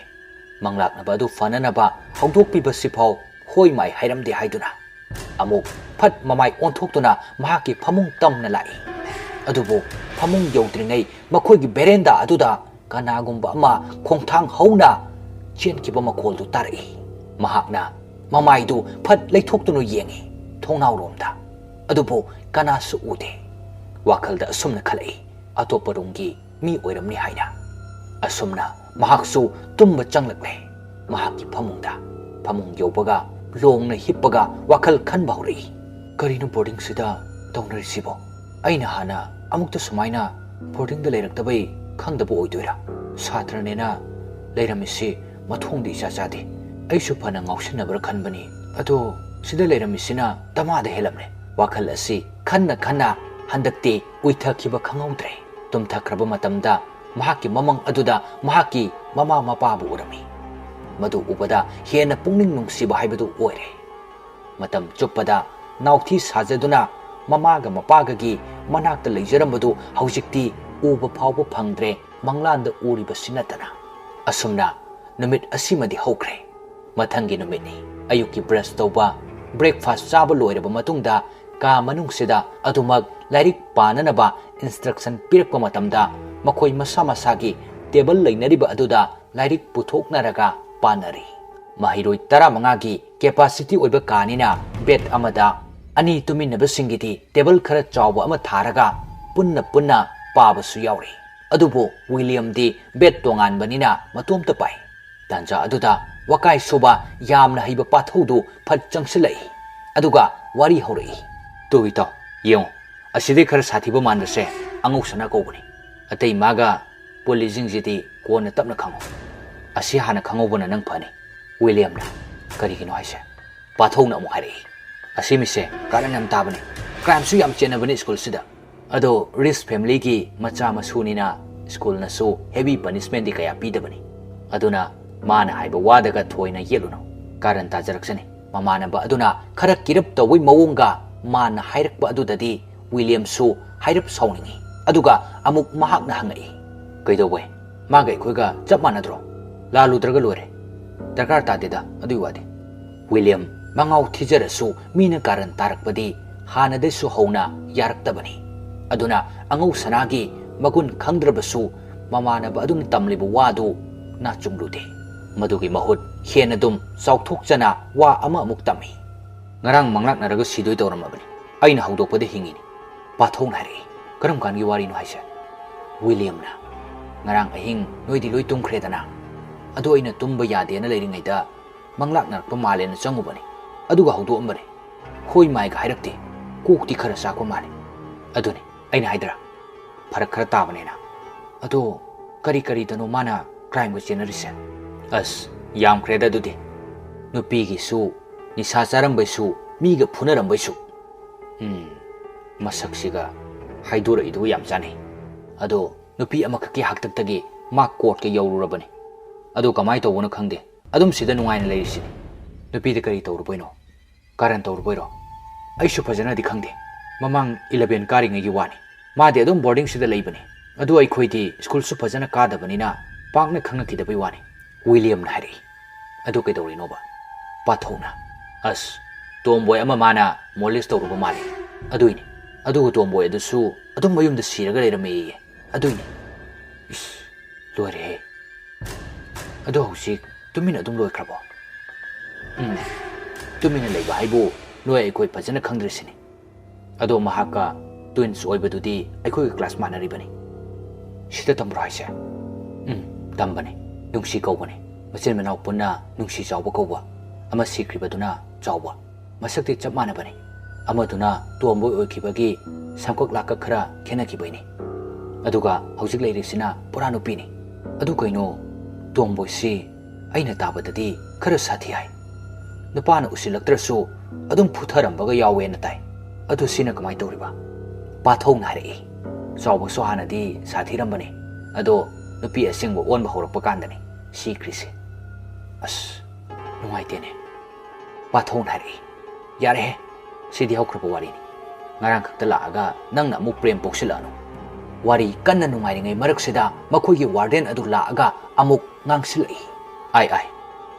ꯃꯪꯂꯥꯛꯅꯕ ꯑꯗꯨ ꯐꯅꯅꯕ ꯍꯧꯗꯣꯛꯄꯤꯕꯁꯤꯐꯥꯎ ꯍꯣꯏ ꯃꯥꯏ ꯍꯥꯏꯔꯝꯗꯦ ꯍꯥꯏꯗꯨꯅ꯫ ꯑꯃꯨꯛ ꯐꯠ ꯃꯃꯥꯏ ꯑꯣꯟꯊꯣꯛꯇꯨꯅ ꯃꯍꯥꯛꯀꯤ ꯐꯃꯨꯡ ꯇꯝꯅ ꯂꯥꯛꯏ꯫ ꯑꯗꯨꯕꯨ ꯐꯃꯨꯡ ꯌꯧꯗ꯭ꯔꯤꯉꯩ ꯃꯈꯣꯏꯒꯤ ꯕꯦꯔꯦꯟꯗꯥ ꯑꯗꯨꯗ ꯀꯅꯥꯒꯨꯝꯕ ꯑꯃ ꯈꯣꯡꯊꯥꯡ ꯍꯧꯅ ꯆꯦꯟꯈꯤꯕ ꯃꯈꯣꯜꯗꯨ ꯇꯥꯔꯛꯏ꯫ ꯃꯍꯥꯛꯅ ꯃꯃꯥꯏꯗꯨ ꯐꯠ ꯂꯩꯊꯣꯛꯇꯨꯅ ꯌꯦꯡꯉꯤ ꯊꯣꯡꯅꯥꯎꯔꯣꯝꯗ꯫ ꯑꯗꯨꯕꯨ ꯀꯅꯥꯁꯨ ꯎꯗꯦ꯫ ꯋꯥꯈꯜꯗ ꯑꯁꯨꯝꯅ ꯈꯜꯂꯛꯏ, "ꯑꯇꯣꯞꯄ ꯔꯨꯝꯒꯤ ꯃꯤ ꯑꯣꯏꯔꯝꯅꯤ" ꯍꯥꯏꯅ꯫ ꯑꯁꯨꯝꯅ ꯃꯍꯥꯛꯁꯨ ꯇꯨꯝꯕ ꯆꯪꯂꯛꯂꯦ꯫ ꯃꯍꯥꯛꯀꯤ ꯐꯃꯨꯡꯗ, ꯐꯃꯨꯡ ꯌꯧꯕꯒ ꯂꯣꯡꯅ ꯍꯤꯞꯄꯒ ꯋꯥꯈꯜ ꯈꯟꯕ ꯍꯧꯔꯛꯏ꯫ "ꯀꯔꯤꯅꯣ ꯕꯣꯔꯗꯤꯡꯁꯤꯗ ꯇꯧꯅꯔꯤꯁꯤꯕꯣ? ꯑꯩꯅ ꯍꯥꯟꯅ ꯑꯃꯨꯛꯇ ꯁꯨꯃꯥꯏꯅ ꯕꯣꯔꯗꯤꯡꯗ ꯂꯩꯔꯛꯇꯕꯩ ꯈꯪꯗꯕ ꯑꯣꯏꯗꯣꯏꯔꯥ? ꯁꯥꯇ꯭ꯔꯅꯦꯅ ꯂꯩꯔꯝꯃꯤꯁꯤ ꯃꯊꯣꯡꯗꯤ ꯏꯆꯥ ꯆꯥꯗꯦ꯫ ꯑꯩꯁꯨ ꯐꯅ ꯉꯥꯎꯁꯤꯟꯅꯕ꯭ꯔꯥ ꯈꯟꯕꯅꯤ꯫ ꯑꯗꯣ ꯁꯤꯗ ꯂꯩꯔꯝꯃꯤꯁꯤꯅ ꯗꯃꯥꯗ ꯍꯦꯜꯂꯝꯂꯦ꯫" ꯋꯥꯈꯜ ꯑꯁꯤ ꯈꯟꯅ ꯈꯟꯅ ꯍꯟꯗꯛꯇꯤ ꯎꯏꯊꯈꯤꯕ ꯈꯪꯍꯧꯗ꯭ꯔꯦ꯫ ꯇꯨꯝꯊꯈ꯭ꯔꯕ ꯃꯇꯝꯗ ꯃꯍꯥꯛꯀꯤ ꯃꯃꯪ ꯑꯗꯨꯗ ꯃꯍꯥꯛꯀꯤ ꯃꯃꯥ ꯃꯄꯥꯕꯨ ꯎꯔꯝꯃꯤ꯫ ꯃꯗꯨ ꯎꯕꯗ ꯍꯦꯟꯅ ꯄꯨꯛꯅꯤꯡ ꯅꯨꯡꯁꯤꯕ ꯍꯥꯏꯕꯗꯨ ꯑꯣꯏꯔꯦ꯫ ꯃꯇꯝ ꯆꯨꯞꯄꯗ ꯅꯥꯎꯊꯤ ꯁꯥꯖꯗꯨꯅ ꯃꯃꯥꯒ ꯃꯄꯥꯒꯒꯤ ꯃꯅꯥꯛꯇ ꯂꯩꯖꯔꯝꯕꯗꯨ ꯍꯧꯖꯤꯛꯇꯤ ꯎꯕ ꯐꯥꯎꯕ ꯐꯪꯗ꯭ꯔꯦ, ꯃꯪꯂꯥꯟꯗ ꯎꯔꯤꯕꯁꯤ ꯅꯠꯇꯅ꯫ ꯑꯁꯨꯝꯅ ꯅꯨꯃꯤꯠ ꯑꯁꯤꯃꯗꯤ ꯍꯧꯈ꯭ꯔꯦ꯫ ꯃꯊꯪꯒꯤ ꯅꯨꯃꯤꯠꯅꯤ꯫ ꯑꯌꯨꯛꯀꯤ ꯕ꯭ꯔꯁ ꯇꯧꯕ, ꯕ꯭ꯔꯦꯛꯐꯥꯁ ꯆꯥꯕ ꯂꯣꯏꯔꯕ ꯃꯇꯨꯡꯗ ꯀꯥ ꯃꯅꯨꯡꯁꯤꯗ ꯑꯗꯨꯃꯛ ꯂꯥꯏꯔꯤꯛ ꯄꯥꯅꯅꯕ ꯏꯟꯁꯇ꯭ꯔꯛꯁꯟ ꯄꯤꯔꯛꯄ ꯃꯇꯝꯗ ꯃꯈꯣꯏ ꯃꯁꯥ ꯃꯁꯥꯒꯤ ꯇꯦꯕꯜ ꯂꯩꯅꯔꯤꯕ ꯑꯗꯨꯗ ꯂꯥꯏꯔꯤꯛ ꯄꯨꯊꯣꯛꯅꯔꯒ ꯄꯥꯅꯔꯤ꯫ ꯃꯍꯩꯔꯣꯏ ꯇꯔꯥꯃꯉꯥꯒꯤ ꯀꯦꯄꯥꯁꯤꯇꯤ ꯑꯣꯏꯕ ꯀꯥꯅꯤꯅ ꯕꯦꯗ ꯑꯃꯗ ꯑꯅꯤ ꯇꯨꯃꯤꯟꯅꯕꯁꯤꯡꯒꯤꯗꯤ ꯇꯦꯕꯜ ꯈꯔ ꯆꯥꯎꯕ ꯑꯃ ꯊꯥꯔꯒ ꯄꯨꯟꯅ ꯄꯨꯟꯅ ꯄꯥꯕꯁꯨ ꯌꯥꯎꯔꯤ꯫ ꯑꯗꯨꯕꯨ ꯋꯤꯂꯤꯌꯝꯗꯤ ꯕꯦꯗ ꯇꯣꯉꯥꯟꯕꯅꯤꯅ ꯃꯇꯣꯝꯇ ꯄꯥꯏ꯫ ꯇꯥꯟꯖꯥ ꯑꯗꯨꯗ ꯋꯥꯀꯥꯏ ꯁꯨꯕ ꯌꯥꯝꯅ ꯍꯩꯕ ꯄꯥꯊꯧꯗꯨ ꯐꯠ ꯆꯪꯁꯤꯜꯂꯛꯏ꯫ ꯑꯗꯨꯒ ꯋꯥꯔꯤ ꯍꯧꯔꯛꯏ꯫ "ꯇꯨ ꯏꯇꯥꯎ, ꯌꯦꯡꯉꯨ, ꯑꯁꯤꯗꯩ ꯈꯔ ꯁꯥꯊꯤꯕ ꯃꯥꯟꯕꯁꯦ ꯑꯉꯧ ꯁꯅꯥ ꯀꯧꯕꯅꯤ꯫ ꯑꯇꯩ ꯃꯥꯒ ꯄꯨꯜꯂꯤꯁꯤꯡꯁꯤꯗꯤ ꯀꯣꯟꯅ ꯇꯞꯅ ꯈꯪꯉꯨ꯫ ꯑꯁꯤ ꯍꯥꯟꯅ ꯈꯪꯍꯧꯕꯅ ꯅꯪ ꯐꯅꯤ꯫" ꯋꯤꯂꯤꯌꯝꯅ, "ꯀꯔꯤꯒꯤꯅꯣ ꯍꯥꯏꯁꯦ?" ꯄꯥꯊꯧꯅ ꯑꯃꯨꯛ ꯍꯥꯏꯔꯛꯏ꯫ "ꯑꯁꯤ ꯃꯤꯁꯦ ꯀꯥꯔꯟ ꯌꯥꯝ ꯇꯥꯕꯅꯤ꯫ ꯀ꯭ꯔꯥꯏꯝꯁꯨ ꯌꯥꯝ ꯆꯦꯟꯅꯕꯅꯤ ꯁ꯭ꯀꯨꯜꯁꯤꯗ꯫ ꯑꯗꯣ ꯔꯤꯆ ꯐꯦꯃꯤꯂꯤꯒꯤ ꯃꯆꯥ ꯃꯁꯨꯅꯤꯅ ꯁ꯭ꯀꯨꯜꯅꯁꯨ ꯍꯦꯚꯤ ꯄꯅꯤꯁꯃꯦꯟꯗꯤ ꯀꯌꯥ ꯄꯤꯗꯕꯅꯤ꯫ ꯑꯗꯨꯅ ꯃꯥꯅ ꯍꯥꯏꯕ ꯋꯥꯗꯒ ꯊꯣꯏꯅ ꯌꯦꯠꯂꯨꯅꯨ꯫ ꯀꯥꯔꯟ ꯇꯥꯖꯔꯛꯁꯅꯤ꯫" ꯃꯃꯥꯟꯅꯕ ꯑꯗꯨꯅ ꯈꯔ ꯀꯤꯔꯞ ꯇꯧꯕꯩ ꯃꯑꯣꯡꯒ ꯃꯥꯅ ꯍꯥꯏꯔꯛꯄ ꯑꯗꯨꯗꯗꯤ ꯋꯤꯂꯤꯌꯝꯁꯨ ꯍꯥꯏꯔꯞ ꯁꯥꯎꯅꯤꯡꯏ꯫ ꯑꯗꯨꯒ ꯑꯃꯨꯛ ꯃꯍꯥꯛꯅ ꯍꯪꯉꯛꯏ, "ꯀꯩꯗꯧꯕꯩ? ꯃꯥꯒ ꯑꯩꯈꯣꯏꯒ ꯆꯞ ꯃꯥꯟꯅꯗ꯭ꯔꯣ? ꯂꯥꯜꯂꯨꯗ꯭ꯔꯒ ꯂꯣꯏꯔꯦ꯫ ꯗꯔꯀꯥꯔ ꯇꯥꯗꯦꯗ ꯑꯗꯨꯒꯤ ꯋꯥꯗꯤ꯫" ꯋꯤꯂꯤꯌꯝ ꯃꯉꯥꯎ ꯊꯤꯖꯔꯁꯨ ꯃꯤꯅ ꯀꯥꯔꯟ ꯇꯥꯔꯛꯄꯗꯤ ꯍꯥꯟꯅꯗꯩꯁꯨ ꯍꯧꯅ ꯌꯥꯔꯛꯇꯕꯅꯤ꯫ ꯑꯗꯨꯅ ꯑꯉꯧ ꯁꯅꯥꯒꯤ ꯃꯒꯨꯟ ꯈꯪꯗ꯭ꯔꯕꯁꯨ ꯃꯃꯥꯟꯅꯕ ꯑꯗꯨꯅ ꯇꯝꯂꯤꯕ ꯋꯥꯗꯨ ꯅꯥꯆꯨꯡꯂꯨꯗꯦ꯫ ꯃꯗꯨꯒꯤ ꯃꯍꯨꯠ ꯍꯦꯟꯅ ꯑꯗꯨꯝ ꯆꯥꯎꯊꯣꯛꯆꯅ ꯋꯥ ꯑꯃ ꯑꯃꯨꯛ ꯇꯝꯃꯤ꯫ "ꯉꯔꯥꯡ ꯃꯪꯂꯥꯛꯅꯔꯒ ꯁꯤꯗꯣꯏ ꯇꯧꯔꯝꯃꯕꯅꯤ꯫ ꯑꯩꯅ ꯍꯧꯗꯣꯛꯄꯗ ꯍꯤꯡꯉꯤꯅꯤ꯫" ꯄꯥꯊꯧꯅ ꯍꯥꯏꯔꯛꯏ꯫ "ꯀꯔꯝ ꯀꯥꯟꯒꯤ ꯋꯥꯔꯤꯅꯣ ꯍꯥꯏꯁꯦ?" ꯋꯤꯂꯤꯌꯝꯅ, "ꯉꯔꯥꯡ ꯑꯍꯤꯡ ꯅꯣꯏꯗꯤ ꯂꯣꯏ ꯇꯨꯝꯈ꯭ꯔꯦꯗꯅ꯫ ꯑꯗꯣ ꯑꯩꯅ ꯇꯨꯝꯕ ꯌꯥꯗꯦꯅ ꯂꯩꯔꯤꯉꯩꯗ ꯃꯪꯂꯥꯛꯅꯔꯛꯄ ꯃꯥꯜꯂꯦꯅ ꯆꯪꯉꯨꯕꯅꯦ꯫ ꯑꯗꯨꯒ ꯍꯧꯗꯣꯛꯑꯝꯕꯅꯦ꯫ ꯍꯣꯏ ꯃꯥꯏꯒ ꯍꯥꯏꯔꯛꯇꯦ꯫ ꯀꯣꯛꯇꯤ ꯈꯔ ꯆꯥꯛꯄ ꯃꯥꯜꯂꯦ꯫ ꯑꯗꯨꯅꯤ ꯑꯩꯅ ꯍꯥꯏꯗ꯭ꯔꯥ, ꯐꯔꯛ ꯈꯔ ꯇꯥꯕꯅꯦꯅ꯫ ꯑꯗꯣ ꯀꯔꯤ ꯀꯔꯤꯗꯅꯣ ꯃꯥꯅ ꯀ꯭ꯔꯥꯏꯝꯒ ꯆꯦꯟꯅꯔꯤꯁꯦ?" "ꯑꯁ, ꯌꯥꯝꯈ꯭ꯔꯦꯗ ꯑꯗꯨꯗꯤ꯫ ꯅꯨꯄꯤꯒꯤꯁꯨ, ꯅꯤꯁꯥ ꯆꯥꯔꯝꯕꯩꯁꯨ, ꯃꯤꯒ ꯐꯨꯅꯔꯝꯕꯩꯁꯨ꯫ ꯎꯝ, ꯃꯁꯛꯁꯤꯒ ꯍꯥꯏꯗꯣꯔꯛꯏꯗꯨꯒ ꯌꯥꯝ ꯆꯥꯟꯅꯩ꯫ ꯑꯗꯣ ꯅꯨꯄꯤ ꯑꯃꯈꯛꯀꯤ ꯍꯥꯛꯇꯛꯇꯒꯤ ꯃꯥ ꯀꯣꯔꯠꯀ ꯌꯧꯔꯨꯔꯕꯅꯤ꯫ ꯑꯗꯣ ꯀꯃꯥꯏꯅ ꯇꯧꯕꯅꯣ ꯈꯪꯗꯦ, ꯑꯗꯨꯝ ꯁꯤꯗ ꯅꯨꯡꯉꯥꯏꯅ ꯂꯩꯔꯤꯁꯤꯅꯤ꯫" "ꯅꯨꯄꯤꯗ ꯀꯔꯤ ꯇꯧꯔꯨꯕꯩꯅꯣ? ꯀꯥꯔꯟ ꯇꯧꯔꯨꯕꯩꯔꯣ?" "ꯑꯩꯁꯨ ꯐꯖꯅꯗꯤ ꯈꯪꯗꯦ꯫ ꯃꯃꯥꯡ ꯏꯂꯚꯦꯟ ꯀꯥꯔꯤꯉꯩꯒꯤ ꯋꯥꯅꯤ꯫ ꯃꯥꯗꯤ ꯑꯗꯨꯝ ꯕꯣꯔꯗꯤꯡꯁꯤꯗ ꯂꯩꯕꯅꯤ꯫ ꯑꯗꯨ ꯑꯩꯈꯣꯏꯗꯤ ꯁ꯭ꯀꯨꯜꯁꯨ ꯐꯖꯅ ꯀꯥꯗꯕꯅꯤꯅ ꯄꯥꯛꯅ ꯈꯪꯉꯛꯈꯤꯗꯕꯩ ꯋꯥꯅꯤ꯫" ꯋꯤꯂꯤꯌꯝꯅ ꯍꯥꯏꯔꯛꯏ꯫ "ꯑꯗꯨ ꯀꯩꯗꯧꯔꯤꯅꯣꯕ?" ꯄꯥꯊꯧꯅ, "ꯑꯁ, ꯇꯣꯝꯕꯣꯏ ꯑꯃ ꯃꯥꯅ ꯃꯣꯂꯦꯁ ꯇꯧꯔꯨꯕ ꯃꯥꯜꯂꯤ꯫ ꯑꯗꯨꯏꯅꯤ꯫ ꯑꯗꯨꯒ ꯇꯣꯝꯕꯣꯏ ꯑꯗꯨꯁꯨ ꯑꯗꯨꯝ ꯃꯌꯨꯝꯗ ꯁꯤꯔꯒ ꯂꯩꯔꯝꯃꯦꯌꯦ꯫ ꯑꯗꯨꯏꯅꯤ꯫" "ꯏꯁ, ꯂꯣꯏꯔꯦꯍꯦ꯫ ꯑꯗꯣ ꯍꯧꯖꯤꯛ ꯇꯨꯃꯤꯟꯅ ꯑꯗꯨꯝ ꯂꯣꯏꯈ꯭ꯔꯕꯣ?" "ꯎꯝ, ꯇꯨꯃꯤꯟꯅ ꯂꯩꯕ ꯍꯥꯏꯕꯨ ꯅꯣꯏ ꯑꯩꯈꯣꯏ ꯐꯖꯅ ꯈꯪꯗ꯭ꯔꯤꯁꯤꯅꯤ꯫ ꯑꯗꯣ ꯃꯍꯥꯛꯀ twins ꯑꯣꯏꯕꯗꯨꯗꯤ ꯑꯩꯈꯣꯏꯒ class ꯃꯥꯟꯅꯔꯤꯕꯅꯤ꯫ ꯁꯤꯗ ꯇꯝꯕ꯭ꯔꯣ ꯍꯥꯏꯁꯦ? ꯎꯝ, ꯇꯝꯕꯅꯤ꯫ ꯅꯨꯡꯁꯤ ꯀꯧꯕꯅꯤ꯫ ꯃꯆꯤꯟ ꯃꯅꯥꯎ ꯄꯨꯟꯅ ꯅꯨꯡꯁꯤ ꯆꯥꯎꯕ ꯀꯧꯕ꯫ ꯑꯃ ꯁꯤꯈ꯭ꯔꯤꯕꯗꯨꯅ ꯆꯥꯎꯕ꯫ ꯃꯁꯛꯇꯤ ꯆꯞ ꯃꯥꯟꯅꯕꯅꯤ꯫ ꯑꯃꯗꯨꯅ ꯇꯣꯝꯕꯣꯏ ꯑꯣꯏꯈꯤꯕꯒꯤ ꯁꯝꯀꯛ ꯂꯥꯛꯀꯛ ꯈꯔ ꯈꯦꯠꯅꯈꯤꯕꯩꯅꯤ꯫ ꯑꯗꯨꯒ ꯍꯧꯖꯤꯛ ꯂꯩꯔꯤꯁꯤꯅ ꯄꯨꯔꯥ ꯅꯨꯄꯤꯅꯤ꯫ ꯑꯗꯨ ꯀꯩꯅꯣ, ꯇꯣꯝꯕꯣꯏꯁꯤ ꯑꯩꯅ ꯇꯥꯕꯗꯗꯤ ꯈꯔ ꯁꯥꯊꯤ ꯍꯥꯏ꯫ ꯅꯨꯄꯥꯅ ꯎꯁꯤꯜꯂꯛꯇ꯭ꯔꯁꯨ ꯑꯗꯨꯝ ꯐꯨꯊꯔꯝꯕꯒ ꯌꯥꯎꯋꯦꯅ ꯇꯥꯏ꯫ ꯑꯗꯨ ꯁꯤꯅ ꯀꯃꯥꯏꯅ ꯇꯧꯔꯤꯕ? ꯄꯥꯊꯧꯅ ꯍꯥꯏꯔꯛꯏ꯫ ꯆꯥꯎꯕꯁꯨ ꯍꯥꯟꯅꯗꯤ ꯁꯥꯊꯤꯔꯝꯕꯅꯤ, ꯑꯗꯣ ꯅꯨꯄꯤ ꯑꯁꯦꯡꯕ ꯑꯣꯟꯕ ꯍꯧꯔꯛꯄ ꯀꯥꯟꯗꯅꯤ ꯁꯤꯈ꯭ꯔꯤꯁꯦ꯫ ꯑꯁ, ꯅꯨꯡꯉꯥꯏꯇꯦꯅꯦ꯫ ꯄꯥꯊꯧꯅ ꯍꯥꯏꯔꯛꯏ꯫ ꯌꯥꯔꯦꯍꯦ, ꯁꯤꯗꯤ ꯍꯧꯈ꯭ꯔꯕ ꯋꯥꯔꯤꯅꯤ꯫ ꯉꯔꯥꯡ ꯈꯛꯇ ꯂꯥꯛꯑꯒ ꯅꯪꯅ ꯑꯃꯨꯛ ꯄ꯭ꯔꯦꯝ ꯄꯣꯛꯁꯤꯜꯂꯛꯑꯅꯨ꯫ ꯋꯥꯔꯤ ꯀꯟꯅ ꯅꯨꯡꯉꯥꯏꯔꯤꯉꯩ ꯃꯔꯛꯁꯤꯗ ꯃꯈꯣꯏꯒꯤ warden ꯑꯗꯨ ꯂꯥꯛꯑꯒ ꯑꯃꯨꯛ ꯉꯥꯡꯁꯤꯜꯂꯛꯏ꯫ "ꯑꯥꯏ, ꯑꯥꯏ,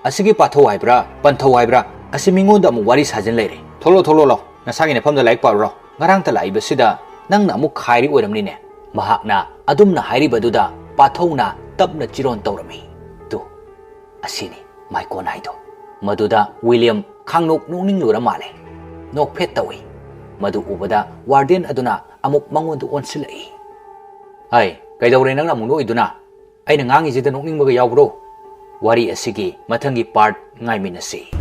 ꯑꯁꯤꯒꯤ ꯄꯥꯊꯧ ꯍꯥꯏꯕ꯭ꯔꯥ, ꯄꯟꯊꯧ ꯍꯥꯏꯕ꯭ꯔꯥ, ꯑꯁꯤ ꯃꯤꯉꯣꯟꯗ ꯑꯃꯨꯛ ꯋꯥꯔꯤ ꯁꯥꯖꯤꯟ ꯂꯩꯔꯦ꯫ ꯊꯣꯛꯂꯣ, ꯊꯣꯛꯂꯣ, ꯂꯥꯎ, ꯅꯁꯥꯒꯤ ꯅꯐꯝꯗ ꯂꯥꯏꯔꯤꯛ ꯄꯥꯔꯨꯔꯣ꯫ ꯉꯔꯥꯡꯇ ꯂꯥꯛꯏꯕꯁꯤꯗ ꯅꯪꯅ ꯑꯃꯨꯛ ꯈꯥꯏꯔꯤ ꯑꯣꯏꯔꯝꯅꯤꯅꯦ"꯫ ꯃꯍꯥꯛꯅ ꯑꯗꯨꯝꯅ ꯍꯥꯏꯔꯤꯕꯗꯨꯗ ꯄꯥꯊꯧꯅ ꯇꯞꯅ ꯆꯤꯔꯣꯟ ꯇꯧꯔꯝꯃꯤ꯫ "ꯇꯨ, ꯑꯁꯤꯅꯤ ꯃꯥꯏꯀꯣꯟ ꯍꯥꯏꯗꯣ"꯫ ꯃꯗꯨꯗ ꯋꯤꯂꯤꯌꯝ ꯈꯥꯡꯅꯣꯛ ꯅꯣꯛꯅꯤꯡꯂꯨꯔ ꯃꯥꯜꯂꯦ꯫ ꯅꯣꯛꯐꯦꯠ ꯇꯧꯏ꯫ ꯃꯗꯨ ꯎꯕꯗ warden ꯑꯗꯨꯅ ꯑꯃꯨꯛ ꯃꯉꯣꯟꯗ ꯑꯣꯟꯁꯤꯜꯂꯛꯏ꯫ "ꯍꯩ, ꯀꯩꯗꯧꯔꯦ ꯅꯪꯅ ꯑꯃꯨꯛ ꯅꯣꯛꯏꯗꯨꯅ? ꯑꯩꯅ ꯉꯥꯡꯉꯤꯁꯤꯗ ꯅꯣꯛꯅꯤꯡꯕꯒ ꯌꯥꯎꯕ꯭ꯔꯣ?" ꯋꯥꯔꯤ ꯑꯁꯤꯒꯤ ꯃꯊꯪꯒꯤ part ꯉꯥꯏꯃꯤꯟꯅꯁꯤ꯫